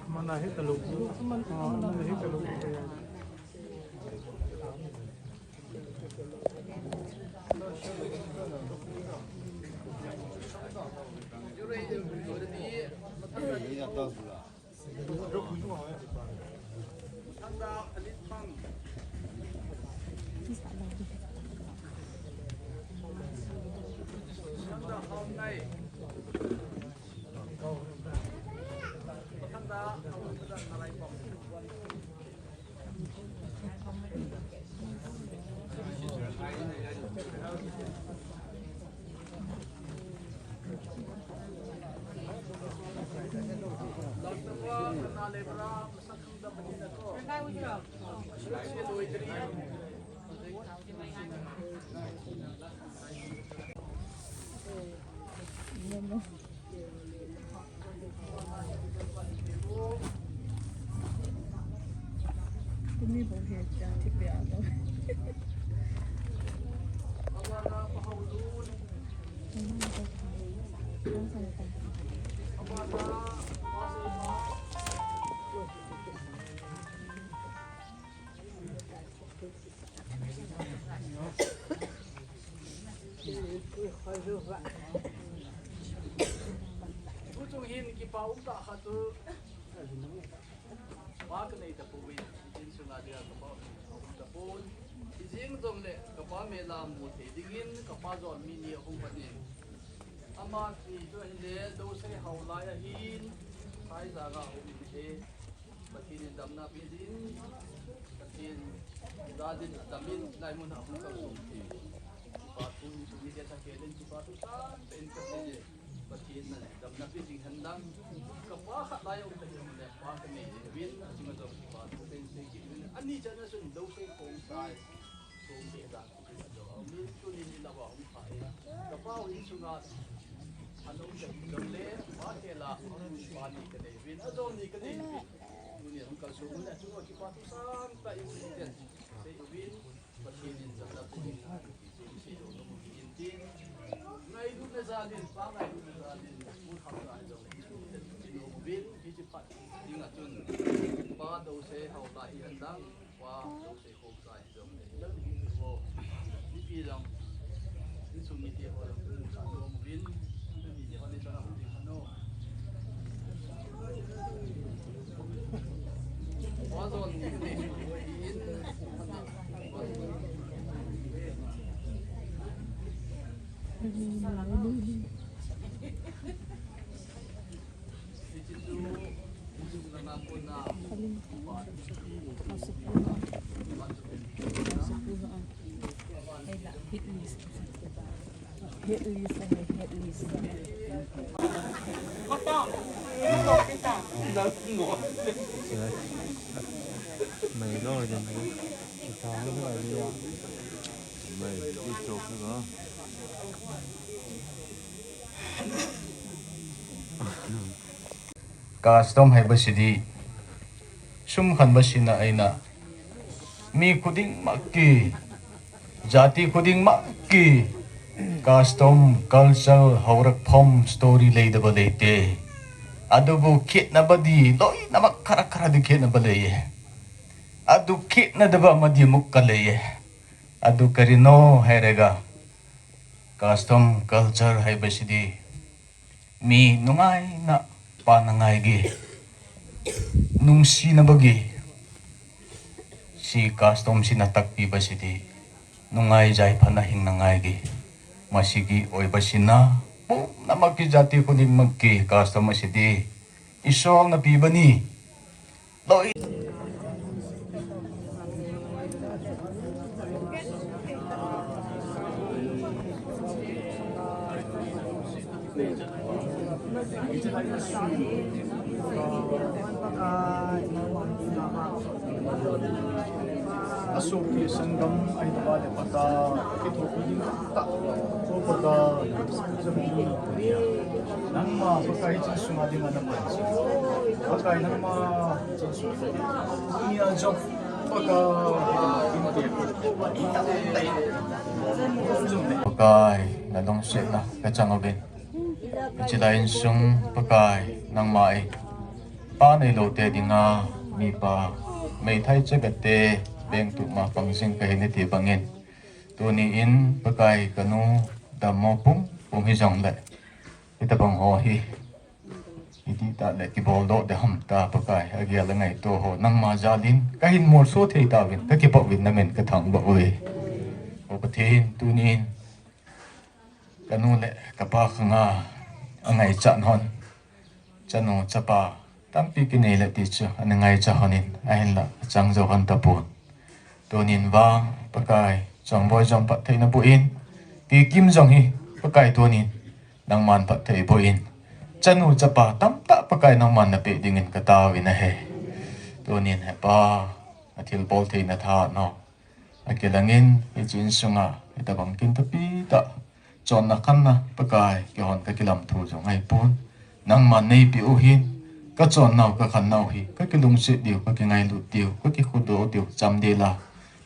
ꯑꯃꯅ ꯍꯦꯛꯇ ꯂꯧꯕꯤꯔꯣ꯫ ꯑꯃꯅ, ꯑꯃꯅ ꯍꯦꯛꯇ ꯂꯧꯕꯤꯔꯣ꯫ Kuchung hin kipa um ta kha tu. Pa ka nei ta pu win, in sunga dia ka pa um ta pu. Izing jong le ka pa me la mu thei dingin ka pa jong mi ni ahung panin. Ama ki tu hin le do sei hau lai ahin. Sai za ga um in he. Pathen in damna pe din. Pathen za din a dam in lai mun a hung kal sung thei. Kipa thu in sung ni dia ta ke din kipa thu ta pen ka thei. Pathen na damna pe ding hen lang. Ka pa khat lai um ta hi le pa ka nei ding win a chung a jong kipa thu pen sei ki win. Ani chan a sun do sei khong sai. Sung ni da. Min tunin in a va hung pha e. Ka pa in sunga an um ka ding le, pa ke la, pa ni ka nei vin, a jong ni ka nei vin. Tunin hung kal sung le, tu ki pa tu sang ta in si ten. Sei vin, pa tin in sa ta tu ni. Sei do no mu in tin. Ngai du ne za din, pa ngai du ne za din. Mu tham ta jong ni. Tin no mu vin, ki chi pa ding a chun. Pa do sei hau la hi an dang, pa do sei khong sai. Hit list. Hit list, hit list. Custom ꯍꯥꯏꯕꯁꯤꯗꯤ ꯁꯨꯝ ꯈꯟꯕꯁꯤꯅ ꯑꯩꯅ ꯃꯤ ꯈꯨꯗꯤꯡꯃꯛꯀꯤ, ꯖꯥꯇꯤ ꯈꯨꯗꯤꯡꯃꯛꯀꯤ custom, culture, ꯍꯧꯔꯛꯐꯝ, story ꯂꯩꯇꯕ ꯂꯩꯇꯦ꯫ ꯑꯗꯨꯕꯨ ꯈꯦꯠꯅꯕꯗꯤ ꯂꯣꯏꯅꯃꯛ ꯈꯔ ꯈꯔꯗꯤ ꯈꯦꯠꯅꯕ ꯂꯩꯌꯦ꯫ ꯑꯗꯨ ꯈꯦꯠꯅꯗꯕ ꯑꯃꯗꯤ ꯑꯃꯨꯛꯀ ꯂꯩꯌꯦ꯫ ꯑꯗꯨ ꯀꯔꯤꯅꯣ ꯍꯥꯏꯔꯒ, custom culture ꯍꯥꯏꯕꯁꯤꯗꯤ ꯃꯤ ꯅꯨꯡꯉꯥꯏꯅ ꯄꯥꯟꯅꯉꯥꯏꯒꯤ, ꯅꯨꯡꯁꯤꯅꯕꯒꯤ, ꯁꯤ customꯁꯤꯅ ꯇꯥꯛꯄꯤꯕꯁꯤꯗꯤ ꯅꯨꯡꯉꯥꯏ ꯌꯥꯏꯐꯅ ꯍꯤꯡꯅꯉꯥꯏꯒꯤ꯫ ꯃꯁꯤꯒꯤ ꯑꯣꯏꯕꯁꯤꯅ ꯄꯨꯝꯅꯃꯛꯀꯤ, ꯖꯥꯇꯤ ꯈꯨꯗꯤꯡꯃꯛꯀꯤ custom ꯑꯁꯤꯗꯤ ꯏꯁꯣꯔꯅ ꯄꯤꯕꯅꯤ꯫ ꯂꯣꯏ ꯑꯁꯣꯛꯀꯤ ꯁꯪꯒꯝ ꯑꯩꯅ ꯋꯥꯗ ꯐꯖ ꯀꯩꯊꯣꯛꯄꯤꯗꯨꯅ ꯇꯥꯛꯄꯗ ꯅꯪꯃ ꯄꯀꯥꯏ ꯆꯤꯡꯁꯨ ꯃꯥꯗꯤ ꯉꯥꯅ ꯄꯥꯏꯁꯤ꯫ ꯄꯀꯥꯏ ꯅꯪꯃ ꯆꯤꯡꯁꯨ ꯃꯤ ꯑꯖꯣꯛ ꯄꯀꯥꯏ ꯏꯟꯇꯦ꯫ ꯄꯀꯥꯏ ꯅꯗꯣꯡ ꯁꯦꯠꯅ ꯀꯆꯥꯡ ꯑꯣꯏꯕꯤꯟ꯫ ꯏꯆꯤꯂꯥꯏꯟ ꯁꯨꯡ ꯄꯀꯥꯏ ꯅꯪꯃ ꯑꯩ ꯄꯥꯅꯩ ꯂꯣꯇꯦ ꯗꯤꯉꯥ ꯃꯤꯄꯥ ꯃꯩꯊꯥꯏ ꯆꯒꯠꯇꯦ ꯕꯦꯡ ꯇꯨꯛꯃ ꯄꯪꯖꯤꯡ ꯀꯍꯩꯅ ꯇꯦ ꯕꯪꯏꯟ꯫ ꯇꯣꯅꯤ ꯏꯟ ꯄꯀꯥꯏ ꯀꯅꯨ ꯗꯃꯣ ꯄꯨꯡ ꯄꯨꯡ ꯍꯤ ꯖꯣꯡꯂꯦ꯫ ꯏꯇ ꯕꯪ ꯍꯣ ꯍꯤ꯫ ꯏꯗꯤ ꯇꯥꯠꯂꯦ ꯀꯤꯕꯣꯜꯗꯣ ꯗꯦ ꯍꯝ ꯇꯥ ꯄꯀꯥꯏ ꯑꯒꯦꯜ ꯑꯉꯥꯏ ꯇꯣ ꯍꯣ ꯅꯪ ꯃꯥ ꯖꯥꯂꯤꯟ ꯀꯍꯤꯟ ꯃꯣꯔ ꯁꯣ ꯊꯦ ꯇꯥꯕꯤꯟ ꯀ ꯀꯤꯄꯛ ꯕꯤꯟ ꯅꯃꯦꯟ ꯀ ꯊꯥꯡꯕ ꯑꯣꯏ꯫ ꯑꯣ ꯄꯊꯦꯟ ꯇꯨꯅꯤꯟ ꯀꯅꯨ ꯂꯦ ꯀꯄꯥ ꯈꯉꯥ ꯑꯉꯥꯏ ꯆꯥꯟ ꯍꯣꯟ꯫ ꯆꯅꯨ ꯆꯄꯥ ꯇꯝꯄꯤ ꯀꯤꯅꯩ ꯂꯦ ꯇꯤꯆꯨ ꯑꯅꯉꯥꯏ ꯆꯥ ꯍꯣꯟ ꯏꯟ ꯑꯍꯤꯟ ꯂ ꯆꯥꯡ ꯖꯧ ꯍꯣꯟ ꯇꯄꯨ꯫ ꯇꯣꯅꯤꯟ ꯕꯥ ꯄꯀꯥꯏ ꯆꯣꯡꯕꯣꯏ ꯆꯣꯡꯄꯠ ꯊꯩꯅ ꯄꯨꯏꯟ ꯇꯤ ꯀꯤꯝ ꯖꯣꯡ ꯍꯤ ꯄꯀꯥꯏ ꯇꯣꯅꯤꯟ ꯅꯪ ꯃꯥꯟ ꯄꯠ ꯊꯩ ꯄꯨꯏꯟ ꯆꯅꯨ ꯆꯄꯥ ꯇꯝ ꯇ ꯄꯀꯥꯏ ꯅꯪ ꯃꯥꯟ ꯅ ꯄꯦ ꯗꯤꯡꯏꯟ ꯀꯇꯥ ꯋꯤꯅ ꯍꯦ꯫ ꯇꯣꯅꯤꯟ ꯍꯦ ꯄꯥ a thil bawl theina tha nau. A kilangin, hichi insunga, hitabang kin tapita, chonna khanna, Pakai, kihon ka kilam thu zong ahi pon. Nangman neipih uh hin, ka chonnau, ka khannau hi, ka kilungset diu, ka kingailut diu, ka kikhudo diu, cham dila.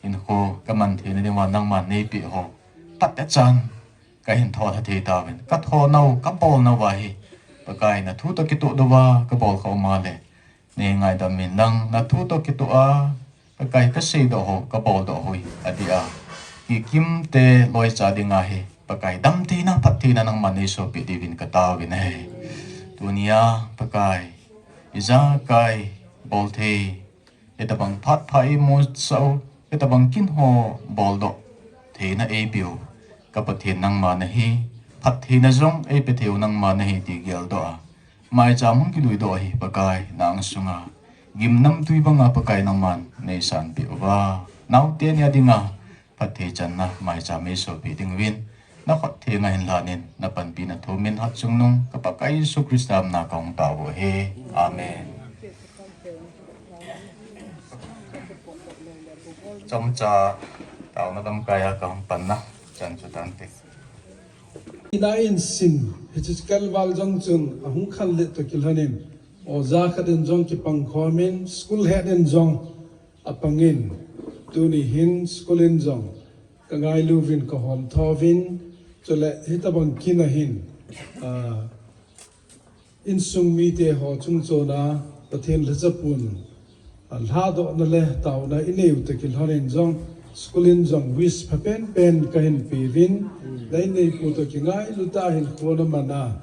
Hinkho, ka man theina dinga, nangman neipih ho. Tatte chan, ka hin tho tha thei tauvin. Ka thonau, ka bawlnau va hi. Pakai na thu tawh kituh deuva, ka bawl khawm a le. Nei ngaidam in lang, na thu tawh kituh a. Pakai ka seidoh ho, ka bawldoh ho hi, a dia. Kikimte loicha dinga hi. Pakai damtheina, phattheina nangman nei sopih diuvin ka tauvin ahi. Tunia, Pakai, ijakai, bawl thei. Hitabang phat pha i mu sau, hitabang kin ho bawldoh. Theina ei piu, ka Pathen nangman ahi, phattheina zong ei pe thei uh nangman ahi ti geldoh a. Maicham hong kiluidoh ahi Pakai nang sunga. Gimnamtui banga Pakai nangman nei sanpih uva. Naute nia dinga, phatthei channa maicham ei sopih dinguvin. Na khut theng a hin lanin, na panpina thumin hat sung nung, ka Pakai Jesu Krista min a ka hong tao uh ahi. Amen. Chomcha, tauna lamkai a ka hong panna, chan chu tante. Ina in sin, hichi kalval zong chun, a hong khan le to kilhanin, oja khat in zong kipang khomin, school head in zong, a pangin, tuni hin school in zong, ka ngailuvin ka hawm thovin, chule hitabang kin a hin, ah, insung mite ho chungchona, Pathen lhacha pun, ah, lhadohna le tauna i nei uh teh kilhonin zong, school in zong wish pha penpen ka hin piuvin, na i neipu tawh kingailu ta hin khona mana,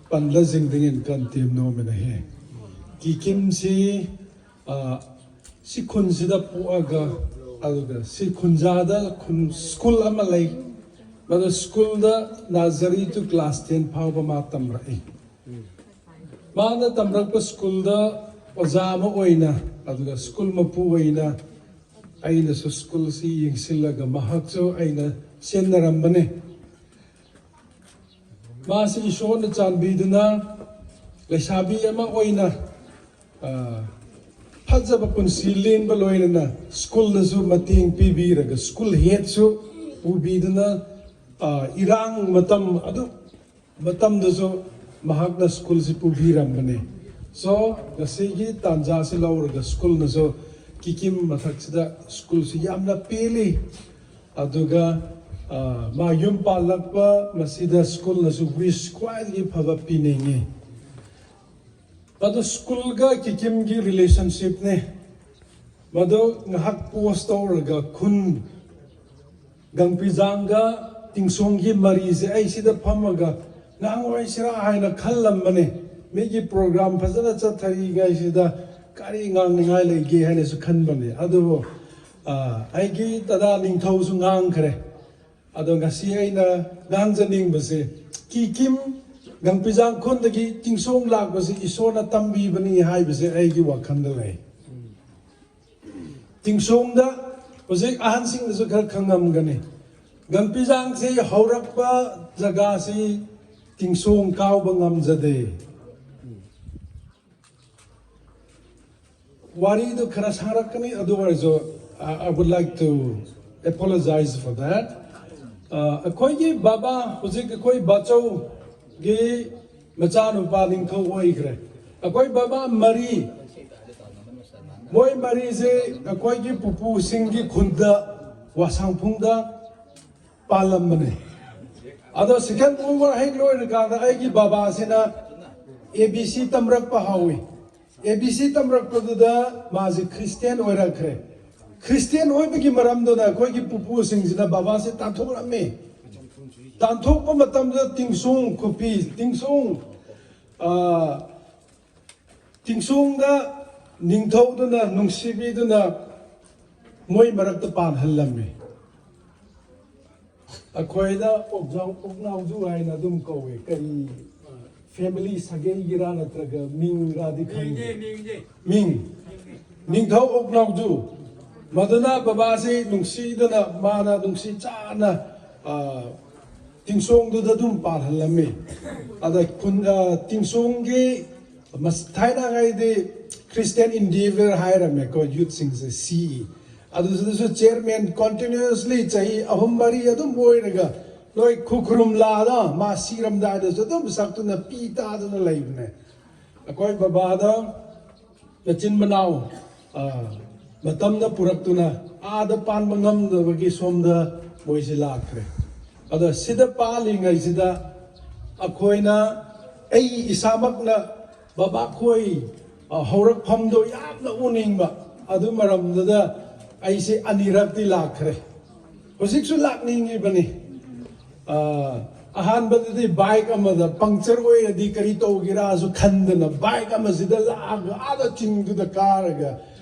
pan la zing dingin kan tim nomin ahi. Kikim si, ah, si khun sida pu aga, aduga si khun zada khun school ama lei. Mada school da nursery to class ten phau ba ma tam rahi. Mana tam rak pa school da oja ma oina, aduga school mapu oina, aina su school si yingsilaga mahak su aina sen na rambane. Masi Ishwarna chanbiduna, leisabi ama oina, ah, ꯐꯖꯕ ꯄꯨꯟꯁꯤ ꯂꯦꯟꯕ ꯂꯣꯏꯅꯅ ꯁ꯭ꯀꯨꯜꯗꯁꯨ ꯃꯇꯦꯡ ꯄꯤꯕꯤꯔꯒ school ꯍꯦꯠꯁꯨ ꯄꯨꯕꯤꯗꯨꯅ, ꯑ, ꯏꯔꯥꯡ ꯃꯇꯝ ꯑꯗꯨ ꯃꯇꯝꯗꯁꯨ ꯃꯍꯥꯛꯅ ꯁ꯭ꯀꯨꯜꯁꯤ ꯄꯨꯕꯤꯔꯝꯕꯅꯤ꯫ So, ꯉꯁꯤꯒꯤ ꯇꯥꯟꯖꯥꯁꯤ ꯂꯧꯔꯒ ꯁ꯭ꯀꯨꯜꯅꯁꯨ ꯀꯤꯀꯤꯝ ꯃꯊꯛꯁꯤꯗ ꯁ꯭ꯀꯨꯜꯁꯤ ꯌꯥꯝꯅ ꯄꯦꯜꯂꯤ꯫ ꯑꯗꯨꯒ, ꯑ, ꯃꯥ ꯌꯨꯝ ꯄꯥꯜꯂꯛꯄ ꯃꯁꯤꯗ ꯁ꯭ꯀꯨꯜꯅꯁꯨ ꯋꯤꯁ ꯈ꯭ꯋꯥꯏꯗꯒꯤ ꯐꯕ ꯄꯤꯅꯤꯡꯉꯤ꯫ ꯑꯗꯨ ꯁ꯭ꯀꯨꯜꯒ ꯀꯤꯀꯤꯝꯒꯤ ꯔꯤꯂꯦꯁꯟꯁꯤꯞꯅꯦ꯫ ꯃꯗꯨ ꯉꯥꯏꯍꯥꯛ ꯄꯣꯁ ꯇꯧꯔꯒ ꯈꯨꯟ ꯒꯪꯄꯤꯖꯥꯡꯒ ꯇꯤꯡꯁꯣꯡꯒꯤ ꯃꯔꯤꯁꯦ ꯑꯩ ꯁꯤꯗ ꯐꯝꯃꯒ ꯉꯥꯡꯉꯣꯏꯁꯤꯔꯥ ꯍꯥꯏꯅ ꯈꯜꯂꯝꯕꯅꯦ꯫ ꯃꯤꯒꯤ ꯄ꯭ꯔꯣꯒ꯭ꯔꯥꯝ ꯐꯖꯅ ꯆꯠꯊꯔꯤꯉꯩꯁꯤꯗ ꯀꯔꯤ ꯉꯥꯡꯅꯤꯡꯉꯥꯏ ꯂꯩꯒꯦ ꯍꯥꯏꯅꯁꯨ ꯈꯟꯕꯅꯦ꯫ ꯑꯗꯨꯕꯨ, ꯑ, ꯑꯩꯒꯤ ꯗꯗꯥ ꯅꯤꯡꯊꯧꯁꯨ ꯉꯥꯡꯈ꯭ꯔꯦ꯫ ꯑꯗꯣ ꯉꯁꯤ ꯑꯩꯅ ꯉꯥꯡꯖꯅꯤꯡꯕꯁꯦ, ꯀꯤꯀꯤꯝ ꯒꯪꯄꯤꯖꯥꯡ ꯈꯨꯟꯗꯒꯤ ꯇꯤꯡꯁꯣꯡ ꯂꯥꯛꯄꯁꯦ ꯏꯁꯣꯔꯅ ꯇꯝꯕꯤꯕꯅꯤ ꯍꯥꯏꯕꯁꯦ ꯑꯩꯒꯤ ꯋꯥꯈꯜꯗ ꯂꯩ꯫ ꯇꯤꯡꯁꯣꯡꯗ ꯍꯧꯖꯤꯛ ꯑꯍꯟꯁꯤꯡꯅꯁꯨ ꯈꯔ ꯈꯪꯉꯝꯒꯅꯤ꯫ ꯒꯪꯄꯤꯖꯥꯡꯁꯤ ꯍꯧꯔꯛꯄ ꯖꯒꯥꯁꯤ ꯇꯤꯡꯁꯣꯡ ꯀꯥꯎꯕ ꯉꯝꯖꯗꯦ꯫ ꯋꯥꯔꯤꯗꯨ ꯈꯔ ꯁꯥꯡꯔꯛꯀꯅꯤ, ꯑꯗꯨ ꯑꯣꯏꯔꯁꯨ, I, I would like to apologize for that. ꯑ, ꯑꯩꯈꯣꯏꯒꯤ ꯕꯕꯥ, ꯍꯧꯖꯤꯛ ꯑꯩꯈꯣꯏ ꯕꯥꯆꯧꯒꯤ ꯃꯆꯥꯅꯨꯄꯥ ꯅꯤꯡꯊꯧ ꯑꯣꯏꯈ꯭ꯔꯦ꯫ ꯑꯩꯈꯣꯏ ꯕꯕꯥ ꯃꯔꯤ, ꯃꯣꯏ ꯃꯔꯤꯁꯦ ꯑꯩꯈꯣꯏꯒꯤ ꯄꯨꯄꯨꯁꯤꯡꯒꯤ ꯈꯨꯟꯗ, ꯋꯥꯁꯥꯡꯐꯨꯡꯗ ꯄꯥꯜꯂꯝꯕꯅꯦ꯫ ꯑꯗꯣ ꯁꯦꯀꯦꯟ ꯋꯥꯔꯜ ꯋꯥꯔ ꯍꯦꯛ ꯂꯣꯏꯔꯀꯥꯟꯗ ꯑꯩꯒꯤ ꯕꯕꯥꯁꯤꯅ A B C ꯇꯝꯔꯛꯄ ꯍꯧꯏ꯫ A B C ꯇꯝꯔꯛꯄꯗꯨꯗ ꯃꯥꯁꯦ ꯈ꯭ꯔꯤꯁꯇꯤꯌꯥꯟ ꯑꯣꯏꯔꯛꯈ꯭ꯔꯦ꯫ ꯈ꯭ꯔꯤꯁꯇꯤꯌꯥꯟ ꯑꯣꯏꯕꯒꯤ ꯃꯔꯝꯗꯨꯅ ꯑꯩꯈꯣꯏꯒꯤ ꯄꯨꯄꯨꯁꯤꯡꯁꯤꯅ ꯕꯕꯥꯁꯦ ꯇꯥꯟꯊꯣꯛꯂꯝꯃꯤ꯫ ꯇꯥꯟꯊꯣꯛꯄ ꯃꯇꯝꯗ ꯇꯤꯡꯁꯣꯡ ꯈꯨꯄꯤ, ꯇꯤꯡꯁꯣꯡ, ꯑ, ꯇꯤꯡꯁꯣꯡꯗ ꯅꯤꯡꯊꯧꯗꯨꯅ ꯅꯨꯡꯁꯤꯕꯤꯗꯨꯅ ꯃꯣꯏ ꯃꯔꯛꯇ ꯄꯥꯟꯍꯜꯂꯝꯃꯤ꯫ ꯑꯩꯈꯣꯏꯗ ꯑꯣꯛꯖꯥꯎ, ꯑꯣꯛꯅꯥꯎꯖꯨ ꯍꯥꯏꯅ ꯑꯗꯨꯝ ꯀꯧꯋꯦ꯫ ꯀꯔꯤ, ꯐꯦꯃꯤꯂꯤ ꯁꯥꯒꯩꯒꯤꯔꯥ ꯅꯠꯇ꯭ꯔꯒ ꯃꯤꯡꯔꯥꯗꯤ ꯈꯪꯗꯦ꯫ ꯃꯤꯡ꯫ ꯅꯤꯡꯊꯧ ꯑꯣꯛꯅꯥꯎꯖꯨ꯫ ꯃꯗꯨꯅ ꯕꯕꯥꯁꯤ ꯅꯨꯡꯁꯤꯗꯅ, ꯃꯥꯅ ꯅꯨꯡꯁꯤ ꯆꯥꯅ, ꯑ, ꯇꯤꯡꯁꯣꯡꯗꯨꯗ ꯑꯗꯨꯝ ꯄꯥꯜꯍꯜꯂꯝꯃꯤ꯫ ꯑꯗ ꯈꯨꯟ-, ꯑ, ꯇꯤꯡꯁꯣꯡꯒꯤ ꯃꯁ-, ꯊꯥꯏꯅꯉꯩꯗꯤ Christian Endeavor ꯍꯥꯏꯔꯝꯃꯦꯀꯣ, ꯌꯨꯠꯁꯤꯡꯁꯦ ꯁꯤ ꯑꯗꯨꯁꯤꯗꯁꯨ ꯆꯤꯌꯔꯃꯦꯟ ꯀꯟꯇꯤꯅ꯭ꯌꯨꯁꯂꯤ ꯆꯍꯤ ꯑꯍꯨꯝ ꯃꯔꯤ ꯑꯗꯨꯝ ꯑꯣꯏꯔꯒ ꯅꯣꯏ ꯈꯨꯈꯨꯔꯨꯝ ꯂꯥꯗ ꯃꯥ ꯁꯤꯔꯝꯗꯥꯏꯗꯁꯨ ꯑꯗꯨꯝ ꯁꯛꯇꯨꯅ ꯄꯤ ꯇꯥꯗꯨꯅ ꯂꯩꯕꯅꯦ꯫ ꯑꯩꯈꯣꯏ ꯕꯕꯥꯗ ꯃꯆꯤꯟ ꯃꯅꯥꯎ ꯃꯇꯝꯅ ꯄꯨꯔꯛꯇꯨꯅ ꯑꯥꯗ ꯄꯥꯟꯕ ꯉꯝꯗꯕꯒꯤ ꯁꯣꯝꯗ ꯃꯣꯏꯁꯤ ꯂꯥꯛꯈ꯭ꯔꯦ꯫ ꯑꯗꯣ ꯁꯤꯗ ꯄꯥꯜꯂꯤꯉꯩꯁꯤꯗ ꯑꯩꯈꯣꯏꯅ, ꯑꯩ ꯏꯁꯥꯃꯛꯅ ꯕꯕꯥꯈꯣꯏ ꯍꯧꯔꯛꯐꯝꯗꯣ ꯌꯥꯝꯅ ꯎꯅꯤꯡꯕ, ꯑꯗꯨ ꯃꯔꯝꯗꯨꯗ ꯑꯩꯁꯦ ꯑꯅꯤꯔꯛꯇꯤ ꯂꯥꯛꯈ꯭ꯔꯦ꯫ ꯍꯧꯖꯤꯛꯁꯨ ꯂꯥꯛꯅꯤꯡꯉꯤꯕꯅꯤ꯫ ꯑꯍꯥꯟꯕꯗꯗꯤ ꯕꯥꯏꯛ ꯑꯃꯗ ꯄꯪꯆꯔ ꯑꯣꯏꯔꯗꯤ ꯀꯔꯤ ꯇꯧꯒꯦꯔꯥꯁꯨ ꯈꯟꯗꯅ ꯕꯥꯏꯛ ꯑꯃꯁꯤꯗ ꯂꯥꯛꯑꯒ ꯑꯥꯗ ꯆꯤꯡꯗꯨꯗ ꯀꯥꯔꯒ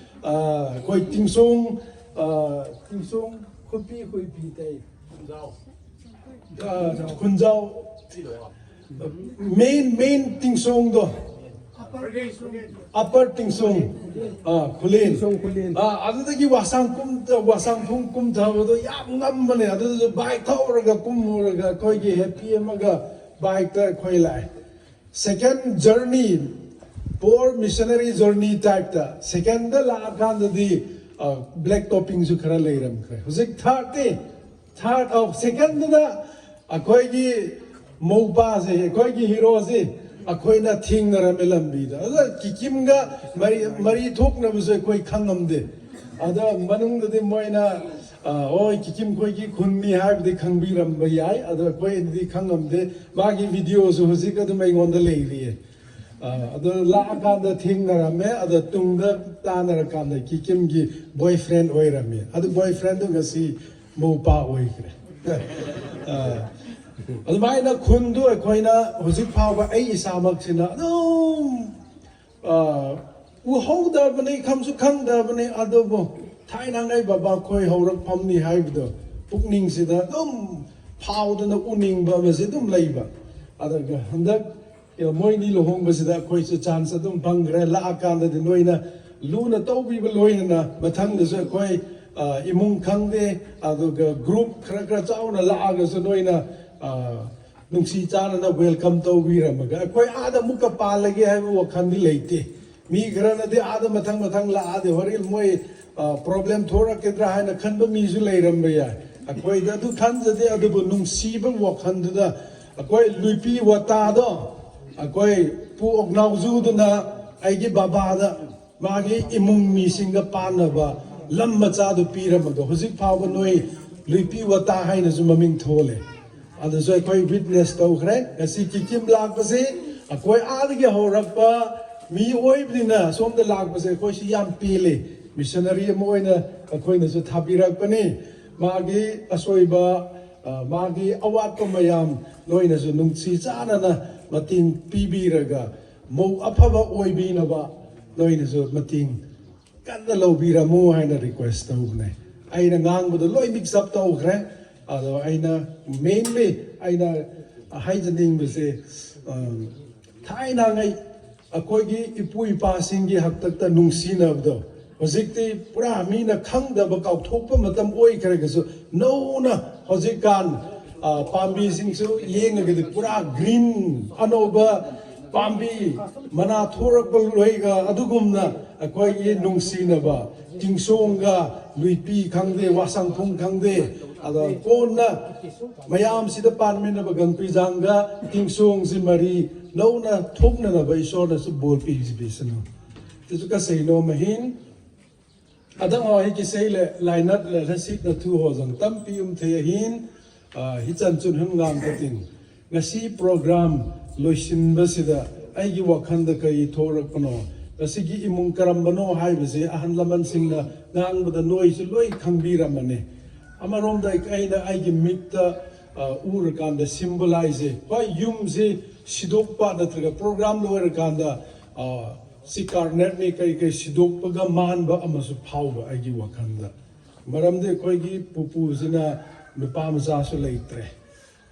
ꯑꯩꯈꯣꯏ ꯇꯤꯡꯁꯣꯡ, ꯇꯤꯡꯁꯣꯡ ꯈꯨꯄꯤ ꯈꯨꯄꯤ ꯇꯩ ꯈꯨꯟꯖꯥꯎ, ꯃꯦꯟ ꯃꯦꯟ ꯇꯤꯡꯁꯣꯡꯗꯣ, ꯑꯄꯔ ꯇꯤꯡꯁꯣꯡ, ꯈꯨꯂꯦꯟ, ꯑꯗꯨꯗꯒꯤ ꯋꯥꯁꯥꯡ ꯀꯨꯝ, ꯋꯥꯁꯥꯡ ꯐꯨꯡ ꯀꯨꯝꯊꯕꯗꯣ ꯌꯥꯝ ꯉꯝꯕꯅꯦ꯫ ꯑꯗꯨꯗꯁꯨ ꯕꯥꯏꯛ ꯊꯧꯔꯒ ꯀꯨꯝꯃꯨꯔꯒ ꯑꯩꯈꯣꯏꯒꯤ ꯍꯦꯄꯤ ꯑꯃꯒ ꯕꯥꯏꯛꯇ ꯑꯩꯈꯣꯏ ꯂꯥꯛꯑꯦ꯫ ꯁꯦꯀꯦꯟ ꯖꯔꯅꯤ, ꯄꯣꯔ ꯃꯤꯁꯅꯔꯤ ꯖꯔꯅꯤ ꯇꯥꯏꯞꯇ ꯁꯦꯀꯦꯟꯗ ꯂꯥꯛꯑꯀꯥꯟꯗꯗꯤ ꯕ꯭ꯂꯦꯛ ꯇꯣꯞꯄꯤꯡꯁꯨ ꯈꯔ ꯂꯩꯔꯝꯈ꯭ꯔꯦ꯫ ꯍꯧꯖꯤꯛ ꯊꯥꯔꯠꯇꯤ, ꯊꯥꯔꯠ ꯑꯣꯐ ꯁꯦꯀꯦꯟꯗꯨꯗ ꯑꯩꯈꯣꯏꯒꯤ ꯃꯧꯄꯥꯁꯦ, ꯑꯩꯈꯣꯏꯒꯤ ꯍꯤꯔꯣꯁꯦ ꯑꯩꯈꯣꯏꯅ ꯊꯦꯡꯅꯔꯝꯃꯦ ꯂꯝꯕꯤꯗ꯫ ꯑꯗꯨꯗ ꯀꯤꯀꯤꯝꯒ ꯃꯔꯤ, ꯃꯔꯤ ꯊꯣꯛꯅꯕꯁꯨ ꯑꯩꯈꯣꯏ ꯈꯪꯉꯝꯗꯦ꯫ ꯑꯗ ꯃꯅꯨꯡꯗꯗꯤ ꯃꯣꯏꯅ ꯍꯣꯏ ꯀꯤꯀꯤꯝ ꯈꯣꯏꯒꯤ ꯈꯨꯟꯅꯤ ꯍꯥꯏꯕꯗꯤ ꯈꯪꯕꯤꯔꯝꯕ ꯌꯥꯏ, ꯑꯗꯣ ꯑꯩꯈꯣꯏꯅꯗꯤ ꯈꯪꯉꯝꯗꯦ꯫ ꯃꯥꯒꯤ ꯚꯤꯗꯤꯑꯣꯁꯨ ꯍꯧꯖꯤꯛ ꯑꯗꯨꯝ ꯑꯩꯉꯣꯟꯗ ꯂꯩꯔꯤꯌꯦ꯫ ꯑꯗꯣ ꯂꯥꯛꯑꯀꯥꯟꯗ ꯊꯦꯡꯅꯔꯝꯃꯦ꯫ ꯑꯗꯣ ꯇꯨꯡꯗ ꯇꯥꯟꯅꯔꯀꯥꯟꯗ ꯀꯤꯀꯤꯝꯒꯤ ꯕꯣꯏ ꯐ꯭ꯔꯦꯟ ꯑꯣꯏꯔꯝꯃꯦ꯫ ꯑꯗꯨ ꯕꯣꯏ ꯐ꯭ꯔꯦꯟꯗꯨ ꯉꯁꯤ ꯃꯧꯄꯥ ꯑꯣꯏꯈ꯭ꯔꯦ꯫ ꯑꯗꯨꯃꯥꯏꯅ ꯈꯨꯟꯗꯨ ꯑꯩꯈꯣꯏꯅ ꯍꯧꯖꯤꯛ ꯐꯥꯎꯕ ꯑꯩ ꯏꯁꯥꯃꯛꯁꯤꯅ ꯑꯗꯨꯝ ꯎꯍꯧꯗꯕꯅꯤ, ꯈꯪꯁꯨ ꯈꯪꯗꯕꯅꯤ꯫ ꯑꯗꯨꯕꯨ ꯊꯥꯏꯅꯉꯩ ꯕꯕꯥ ꯈꯣꯏ ꯍꯧꯔꯛꯐꯝꯅꯤ ꯍꯥꯏꯕꯗꯣ ꯄꯨꯛꯅꯤꯡꯁꯤꯗ ꯑꯗꯨꯝ ꯐꯥꯎꯗꯅ ꯎꯅꯤꯡꯕ ꯑꯃꯁꯦ ꯑꯗꯨꯝ ꯂꯩꯕ꯫ ꯑꯗꯨꯒ ꯍꯟꯗꯛ ꯃꯣꯏꯅꯤ ꯂꯨꯍꯣꯡꯕꯁꯤꯗ ꯑꯩꯈꯣꯏꯁꯨ ꯆꯥꯟꯁ ꯑꯗꯨꯝ ꯐꯪꯈ꯭ꯔꯦ꯫ ꯂꯥꯛꯑꯀꯥꯟꯗꯗꯤ ꯅꯣꯏꯅ ꯂꯨꯅ ꯇꯧꯕꯤꯕ ꯂꯣꯏꯅꯅ ꯃꯊꯪꯗꯁꯨ ꯑꯩꯈꯣꯏ ꯏꯃꯨꯡ ꯈꯪꯗꯦ, ꯑꯗꯨꯒ ꯒ꯭ꯔꯨꯞ ꯈꯔ ꯈꯔ ꯆꯥꯎꯅ ꯂꯥꯛꯑꯒꯁꯨ ꯅꯣꯏꯅ ꯅꯨꯡꯁꯤ ꯆꯥꯟꯅꯅ ꯋꯦꯜꯀꯝ ꯇꯧꯕꯤꯔꯝꯃꯒ ꯑꯩꯈꯣꯏ ꯑꯥꯗ ꯑꯃꯨꯛꯀ ꯄꯥꯜꯂꯒꯦ ꯍꯥꯏꯕ ꯋꯥꯈꯜꯗꯤ ꯂꯩꯇꯦ꯫ ꯃꯤ ꯈꯔꯅꯗꯤ ꯑꯥꯗ ꯃꯊꯪ ꯃꯊꯪ ꯂꯥꯛꯑꯗꯤ ꯍꯣꯔꯦꯟ ꯃꯣꯏ ꯄ꯭ꯔꯣꯕ꯭ꯂꯦꯝ ꯊꯣꯔꯛꯀꯗ꯭ꯔꯥ ꯍꯥꯏꯅ ꯈꯟꯕ ꯃꯤꯁꯨ ꯂꯩꯔꯝꯕ ꯌꯥꯏ꯫ ꯑꯩꯈꯣꯏꯗ ꯑꯗꯨ ꯈꯟꯖꯗꯦ, ꯑꯗꯨꯕꯨ ꯅꯨꯡꯁꯤꯕ ꯋꯥꯈꯜꯗꯨꯗ ꯑꯩꯈꯣꯏ ꯂꯨꯏꯄꯤ ꯋꯥꯇꯥꯗꯣ ꯑꯩꯈꯣꯏ ꯄꯨ ꯑꯣꯛꯅꯥꯎꯖꯨꯗꯨꯅ ꯑꯩꯒꯤ ꯕꯕꯥꯗ ꯃꯥꯒꯤ ꯏꯃꯨꯡ ꯃꯤꯁꯤꯡꯒ ꯄꯥꯟꯅꯕ ꯂꯝ ꯃꯆꯥꯗꯨ ꯄꯤꯔꯝꯃꯒ ꯍꯧꯖꯤꯛ ꯐꯥꯎꯕ ꯅꯣꯏ ꯂꯨꯏꯄꯤ ꯋꯥꯇꯥ ꯍꯥꯏꯅꯁꯨ ꯃꯃꯤꯡ ꯊꯣꯜꯂꯦ꯫ ꯑꯗꯨꯁꯨ ꯑꯩꯈꯣꯏ ꯋꯤꯠꯅꯦꯁ ꯇꯧꯈ꯭ꯔꯦ꯫ ꯉꯁꯤ ꯀꯤꯀꯤꯝ ꯂꯥꯛꯄꯁꯤ ꯑꯩꯈꯣꯏ ꯑꯥꯗꯒꯤ ꯍꯧꯔꯛꯄ ꯃꯤ ꯑꯣꯏꯕꯅꯤꯅ ꯁꯣꯝꯗ ꯂꯥꯛꯄꯁꯦ ꯑꯩꯈꯣꯏꯁꯤ ꯌꯥꯝ ꯄꯦꯜꯂꯤ꯫ ꯃꯤꯁꯅꯔꯤ ꯑꯃ ꯑꯣꯏꯅ ꯑꯩꯈꯣꯏꯅꯁꯨ ꯊꯥꯕꯤꯔꯛꯄꯅꯤ꯫ ꯃꯥꯒꯤ ꯑꯁꯣꯏꯕ, ꯑ, ꯃꯥꯒꯤ ꯑꯋꯥꯠꯄ ꯃꯌꯥꯝ ꯅꯣꯏꯅꯁꯨ ꯅꯨꯡꯁꯤ ꯆꯥꯟꯅꯅ ꯃꯇꯦꯡ ꯄꯤꯕꯤꯔꯒ ꯃꯧ ꯑꯐꯕ ꯑꯣꯏꯕꯤꯅꯕ ꯅꯣꯏꯅꯁꯨ ꯃꯇꯦꯡ ꯀꯟꯅ ꯂꯧꯕꯤꯔꯝꯃꯨ ꯍꯥꯏꯅ ꯔꯤꯀ꯭ꯋꯦꯁ ꯇꯧꯕꯅꯦ꯫ ꯑꯩꯅ ꯉꯥꯡꯕꯗꯣ ꯂꯣꯏ ꯃꯤꯛꯁ ꯑꯞ ꯇꯧꯈ꯭ꯔꯦ꯫ ꯑꯗꯣ ꯑꯩꯅ ꯃꯦꯟꯂꯤ ꯑꯩꯅ ꯍꯥꯏꯖꯅꯤꯡꯕꯁꯦ, ꯑ, ꯊꯥꯏꯅꯉꯩ ꯑꯩꯈꯣꯏꯒꯤ ꯏꯄꯨ ꯏꯄꯥꯁꯤꯡꯒꯤ ꯍꯥꯛꯇꯛꯇ ꯅꯨꯡꯁꯤꯅꯕꯗꯣ ꯍꯧꯖꯤꯛꯇꯤ ꯄꯨꯔꯥ ꯃꯤꯅ ꯈꯪꯗꯕ ꯀꯥꯎꯊꯣꯛꯄ ꯃꯇꯝ ꯑꯣꯏꯈ꯭ꯔꯒꯁꯨ ꯅꯧꯅ ꯍꯧꯖꯤꯛꯀꯥꯟ, ꯑ, ꯄꯥꯝꯕꯤꯁꯤꯡꯁꯨ ꯌꯦꯡꯉꯒꯗꯤ ꯄꯨꯔꯥ ꯒ꯭ꯔꯤꯟ ꯑꯅꯧꯕ ꯄꯥꯝꯕꯤ ꯃꯅꯥ ꯊꯣꯔꯛꯄ ꯂꯣꯏꯒ ꯑꯗꯨꯒꯨꯝꯅ ꯑꯩꯈꯣꯏꯒꯤ ꯅꯨꯡꯁꯤꯅꯕ ꯇꯤꯡꯁꯣꯡꯒ ꯂꯨꯏꯄꯤ ꯈꯪꯗꯦ, ꯋꯥꯁꯪꯊꯣꯡ ꯈꯪꯗꯦ, ꯑꯗꯣ ꯀꯣꯟꯅ ꯃꯌꯥꯝꯁꯤꯗ ꯄꯥꯟꯃꯤꯟꯅꯕ ꯒꯪꯄꯤꯖꯥꯡꯒ ꯇꯤꯡꯁꯣꯡꯁꯤ ꯃꯔꯤ ꯅꯧꯅ ꯊꯣꯛꯅꯅꯕ ꯏꯁꯣꯔꯅꯁꯨ ꯕꯣꯔ ꯄꯤꯕꯤꯁꯅꯨ꯫ ꯇꯤꯁꯨ ꯀꯁꯩꯅꯣ ꯃꯍꯤꯟ ꯑꯗꯪ ꯍꯣꯏ ꯀꯤꯁꯩ ꯂꯦ ꯂꯥꯏꯅꯠ ꯂꯦ ꯂꯁꯤꯠ ꯅ ꯊꯨ ꯍꯣꯖꯪ ꯇꯝ ꯄꯤꯌꯨꯝ ꯊꯦ ꯑꯍꯤꯟ, ꯑ, ꯍꯤꯆꯟ ꯆꯨꯟ ꯍꯨꯝ ꯉꯥꯝ ꯀꯇꯤꯟ꯫ ꯉꯁꯤ ꯄ꯭ꯔꯣꯒ꯭ꯔꯥꯝ ꯂꯣꯏꯁꯤꯟꯕꯁꯤꯗ ꯑꯩꯒꯤ ꯋꯥꯈꯜꯗ ꯀꯔꯤ ꯊꯣꯛꯂꯛꯄꯅꯣ, ꯉꯁꯤꯒꯤ ꯏꯃꯨꯡ ꯀꯔꯝꯕꯅꯣ ꯍꯥꯏꯕꯁꯤ ꯑꯍꯜ ꯂꯃꯟꯁꯤꯡꯅ ꯉꯥꯡꯕꯗ ꯅꯣꯏꯁꯨ ꯂꯣꯏ ꯈꯪꯕꯤꯔꯝꯃꯅꯤ꯫ ꯑꯃꯔꯣꯝꯗ ꯑꯩꯅ ꯑꯩꯒꯤ ꯃꯤꯠꯇ, ꯑ, ꯎꯔꯀꯥꯟꯗ ꯁꯤꯝꯕꯣꯂꯥꯏꯖꯁꯦ, ꯍꯣꯏ, ꯌꯨꯝꯁꯤ ꯁꯤꯗꯣꯛꯄ ꯅꯠꯇ꯭ꯔꯒ ꯄ꯭ꯔꯣꯒ꯭ꯔꯥꯝ ꯂꯣꯏꯔꯀꯥꯟꯗ, ꯑ, ꯁꯤ ꯀꯥꯔꯅꯦꯠꯅꯤ ꯀꯔꯤ ꯀꯔꯤ ꯁꯤꯗꯣꯛꯄꯒ ꯃꯥꯟꯕ ꯑꯃꯁꯨ ꯐꯥꯎꯕ ꯑꯩꯒꯤ ꯋꯥꯈꯜꯗ꯫ ꯃꯔꯝꯗꯤ ꯑꯩꯈꯣꯏꯒꯤ ꯄꯨꯄꯨꯁꯤꯅ ꯅꯨꯄꯥ ꯃꯆꯥꯁꯨ ꯂꯩꯇ꯭ꯔꯦ꯫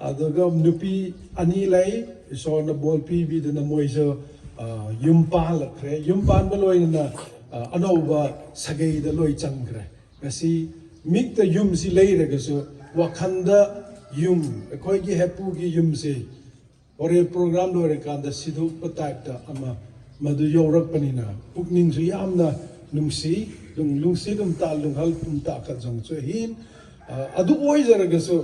ꯑꯗꯨꯒ ꯅꯨꯄꯤ ꯑꯅꯤ ꯂꯩ, ꯏꯁꯣꯔꯅ ꯕꯣꯜ ꯄꯤꯕꯤꯗꯨꯅ ꯃꯣꯏꯁꯨ, ꯑ, ꯌꯨꯝ ꯄꯥꯜꯂꯛꯈ꯭ꯔꯦ꯫ ꯌꯨꯝ ꯄꯥꯟꯕ ꯂꯣꯏꯅꯅ, ꯑ, ꯑꯅꯧꯕ ꯁꯥꯒꯩꯗ ꯂꯣꯏ ꯆꯪꯈ꯭ꯔꯦ꯫ ꯉꯁꯤ ꯃꯤꯠꯇ ꯌꯨꯝꯁꯤ ꯂꯩꯔꯒꯁꯨ ꯋꯥꯈꯜꯗ ꯌꯨꯝ, ꯑꯩꯈꯣꯏꯒꯤ ꯍꯦꯄꯨꯒꯤ ꯌꯨꯝꯁꯤ ꯍꯣꯔꯦꯟ ꯄ꯭ꯔꯣꯒ꯭ꯔꯥꯝ ꯂꯣꯏꯔꯀꯥꯟꯗ ꯁꯤꯗꯣꯛꯄ ꯇꯥꯏꯞꯇ ꯑꯃ ꯃꯗꯨ ꯌꯧꯔꯛꯄꯅꯤꯅ ꯄꯨꯛꯅꯤꯡꯁꯨ ꯌꯥꯝꯅ ꯅꯨꯡꯁꯤ, ꯅꯨꯡꯁꯤ ꯑꯗꯨꯝ ꯇꯥ, ꯅꯨꯡꯍꯜ ꯑꯗꯨꯝ ꯇꯥꯈꯠꯆꯪꯁꯨ ꯑꯍꯤꯟ꯫ ꯑꯗꯨ ꯑꯣꯏꯖꯔꯒꯁꯨ,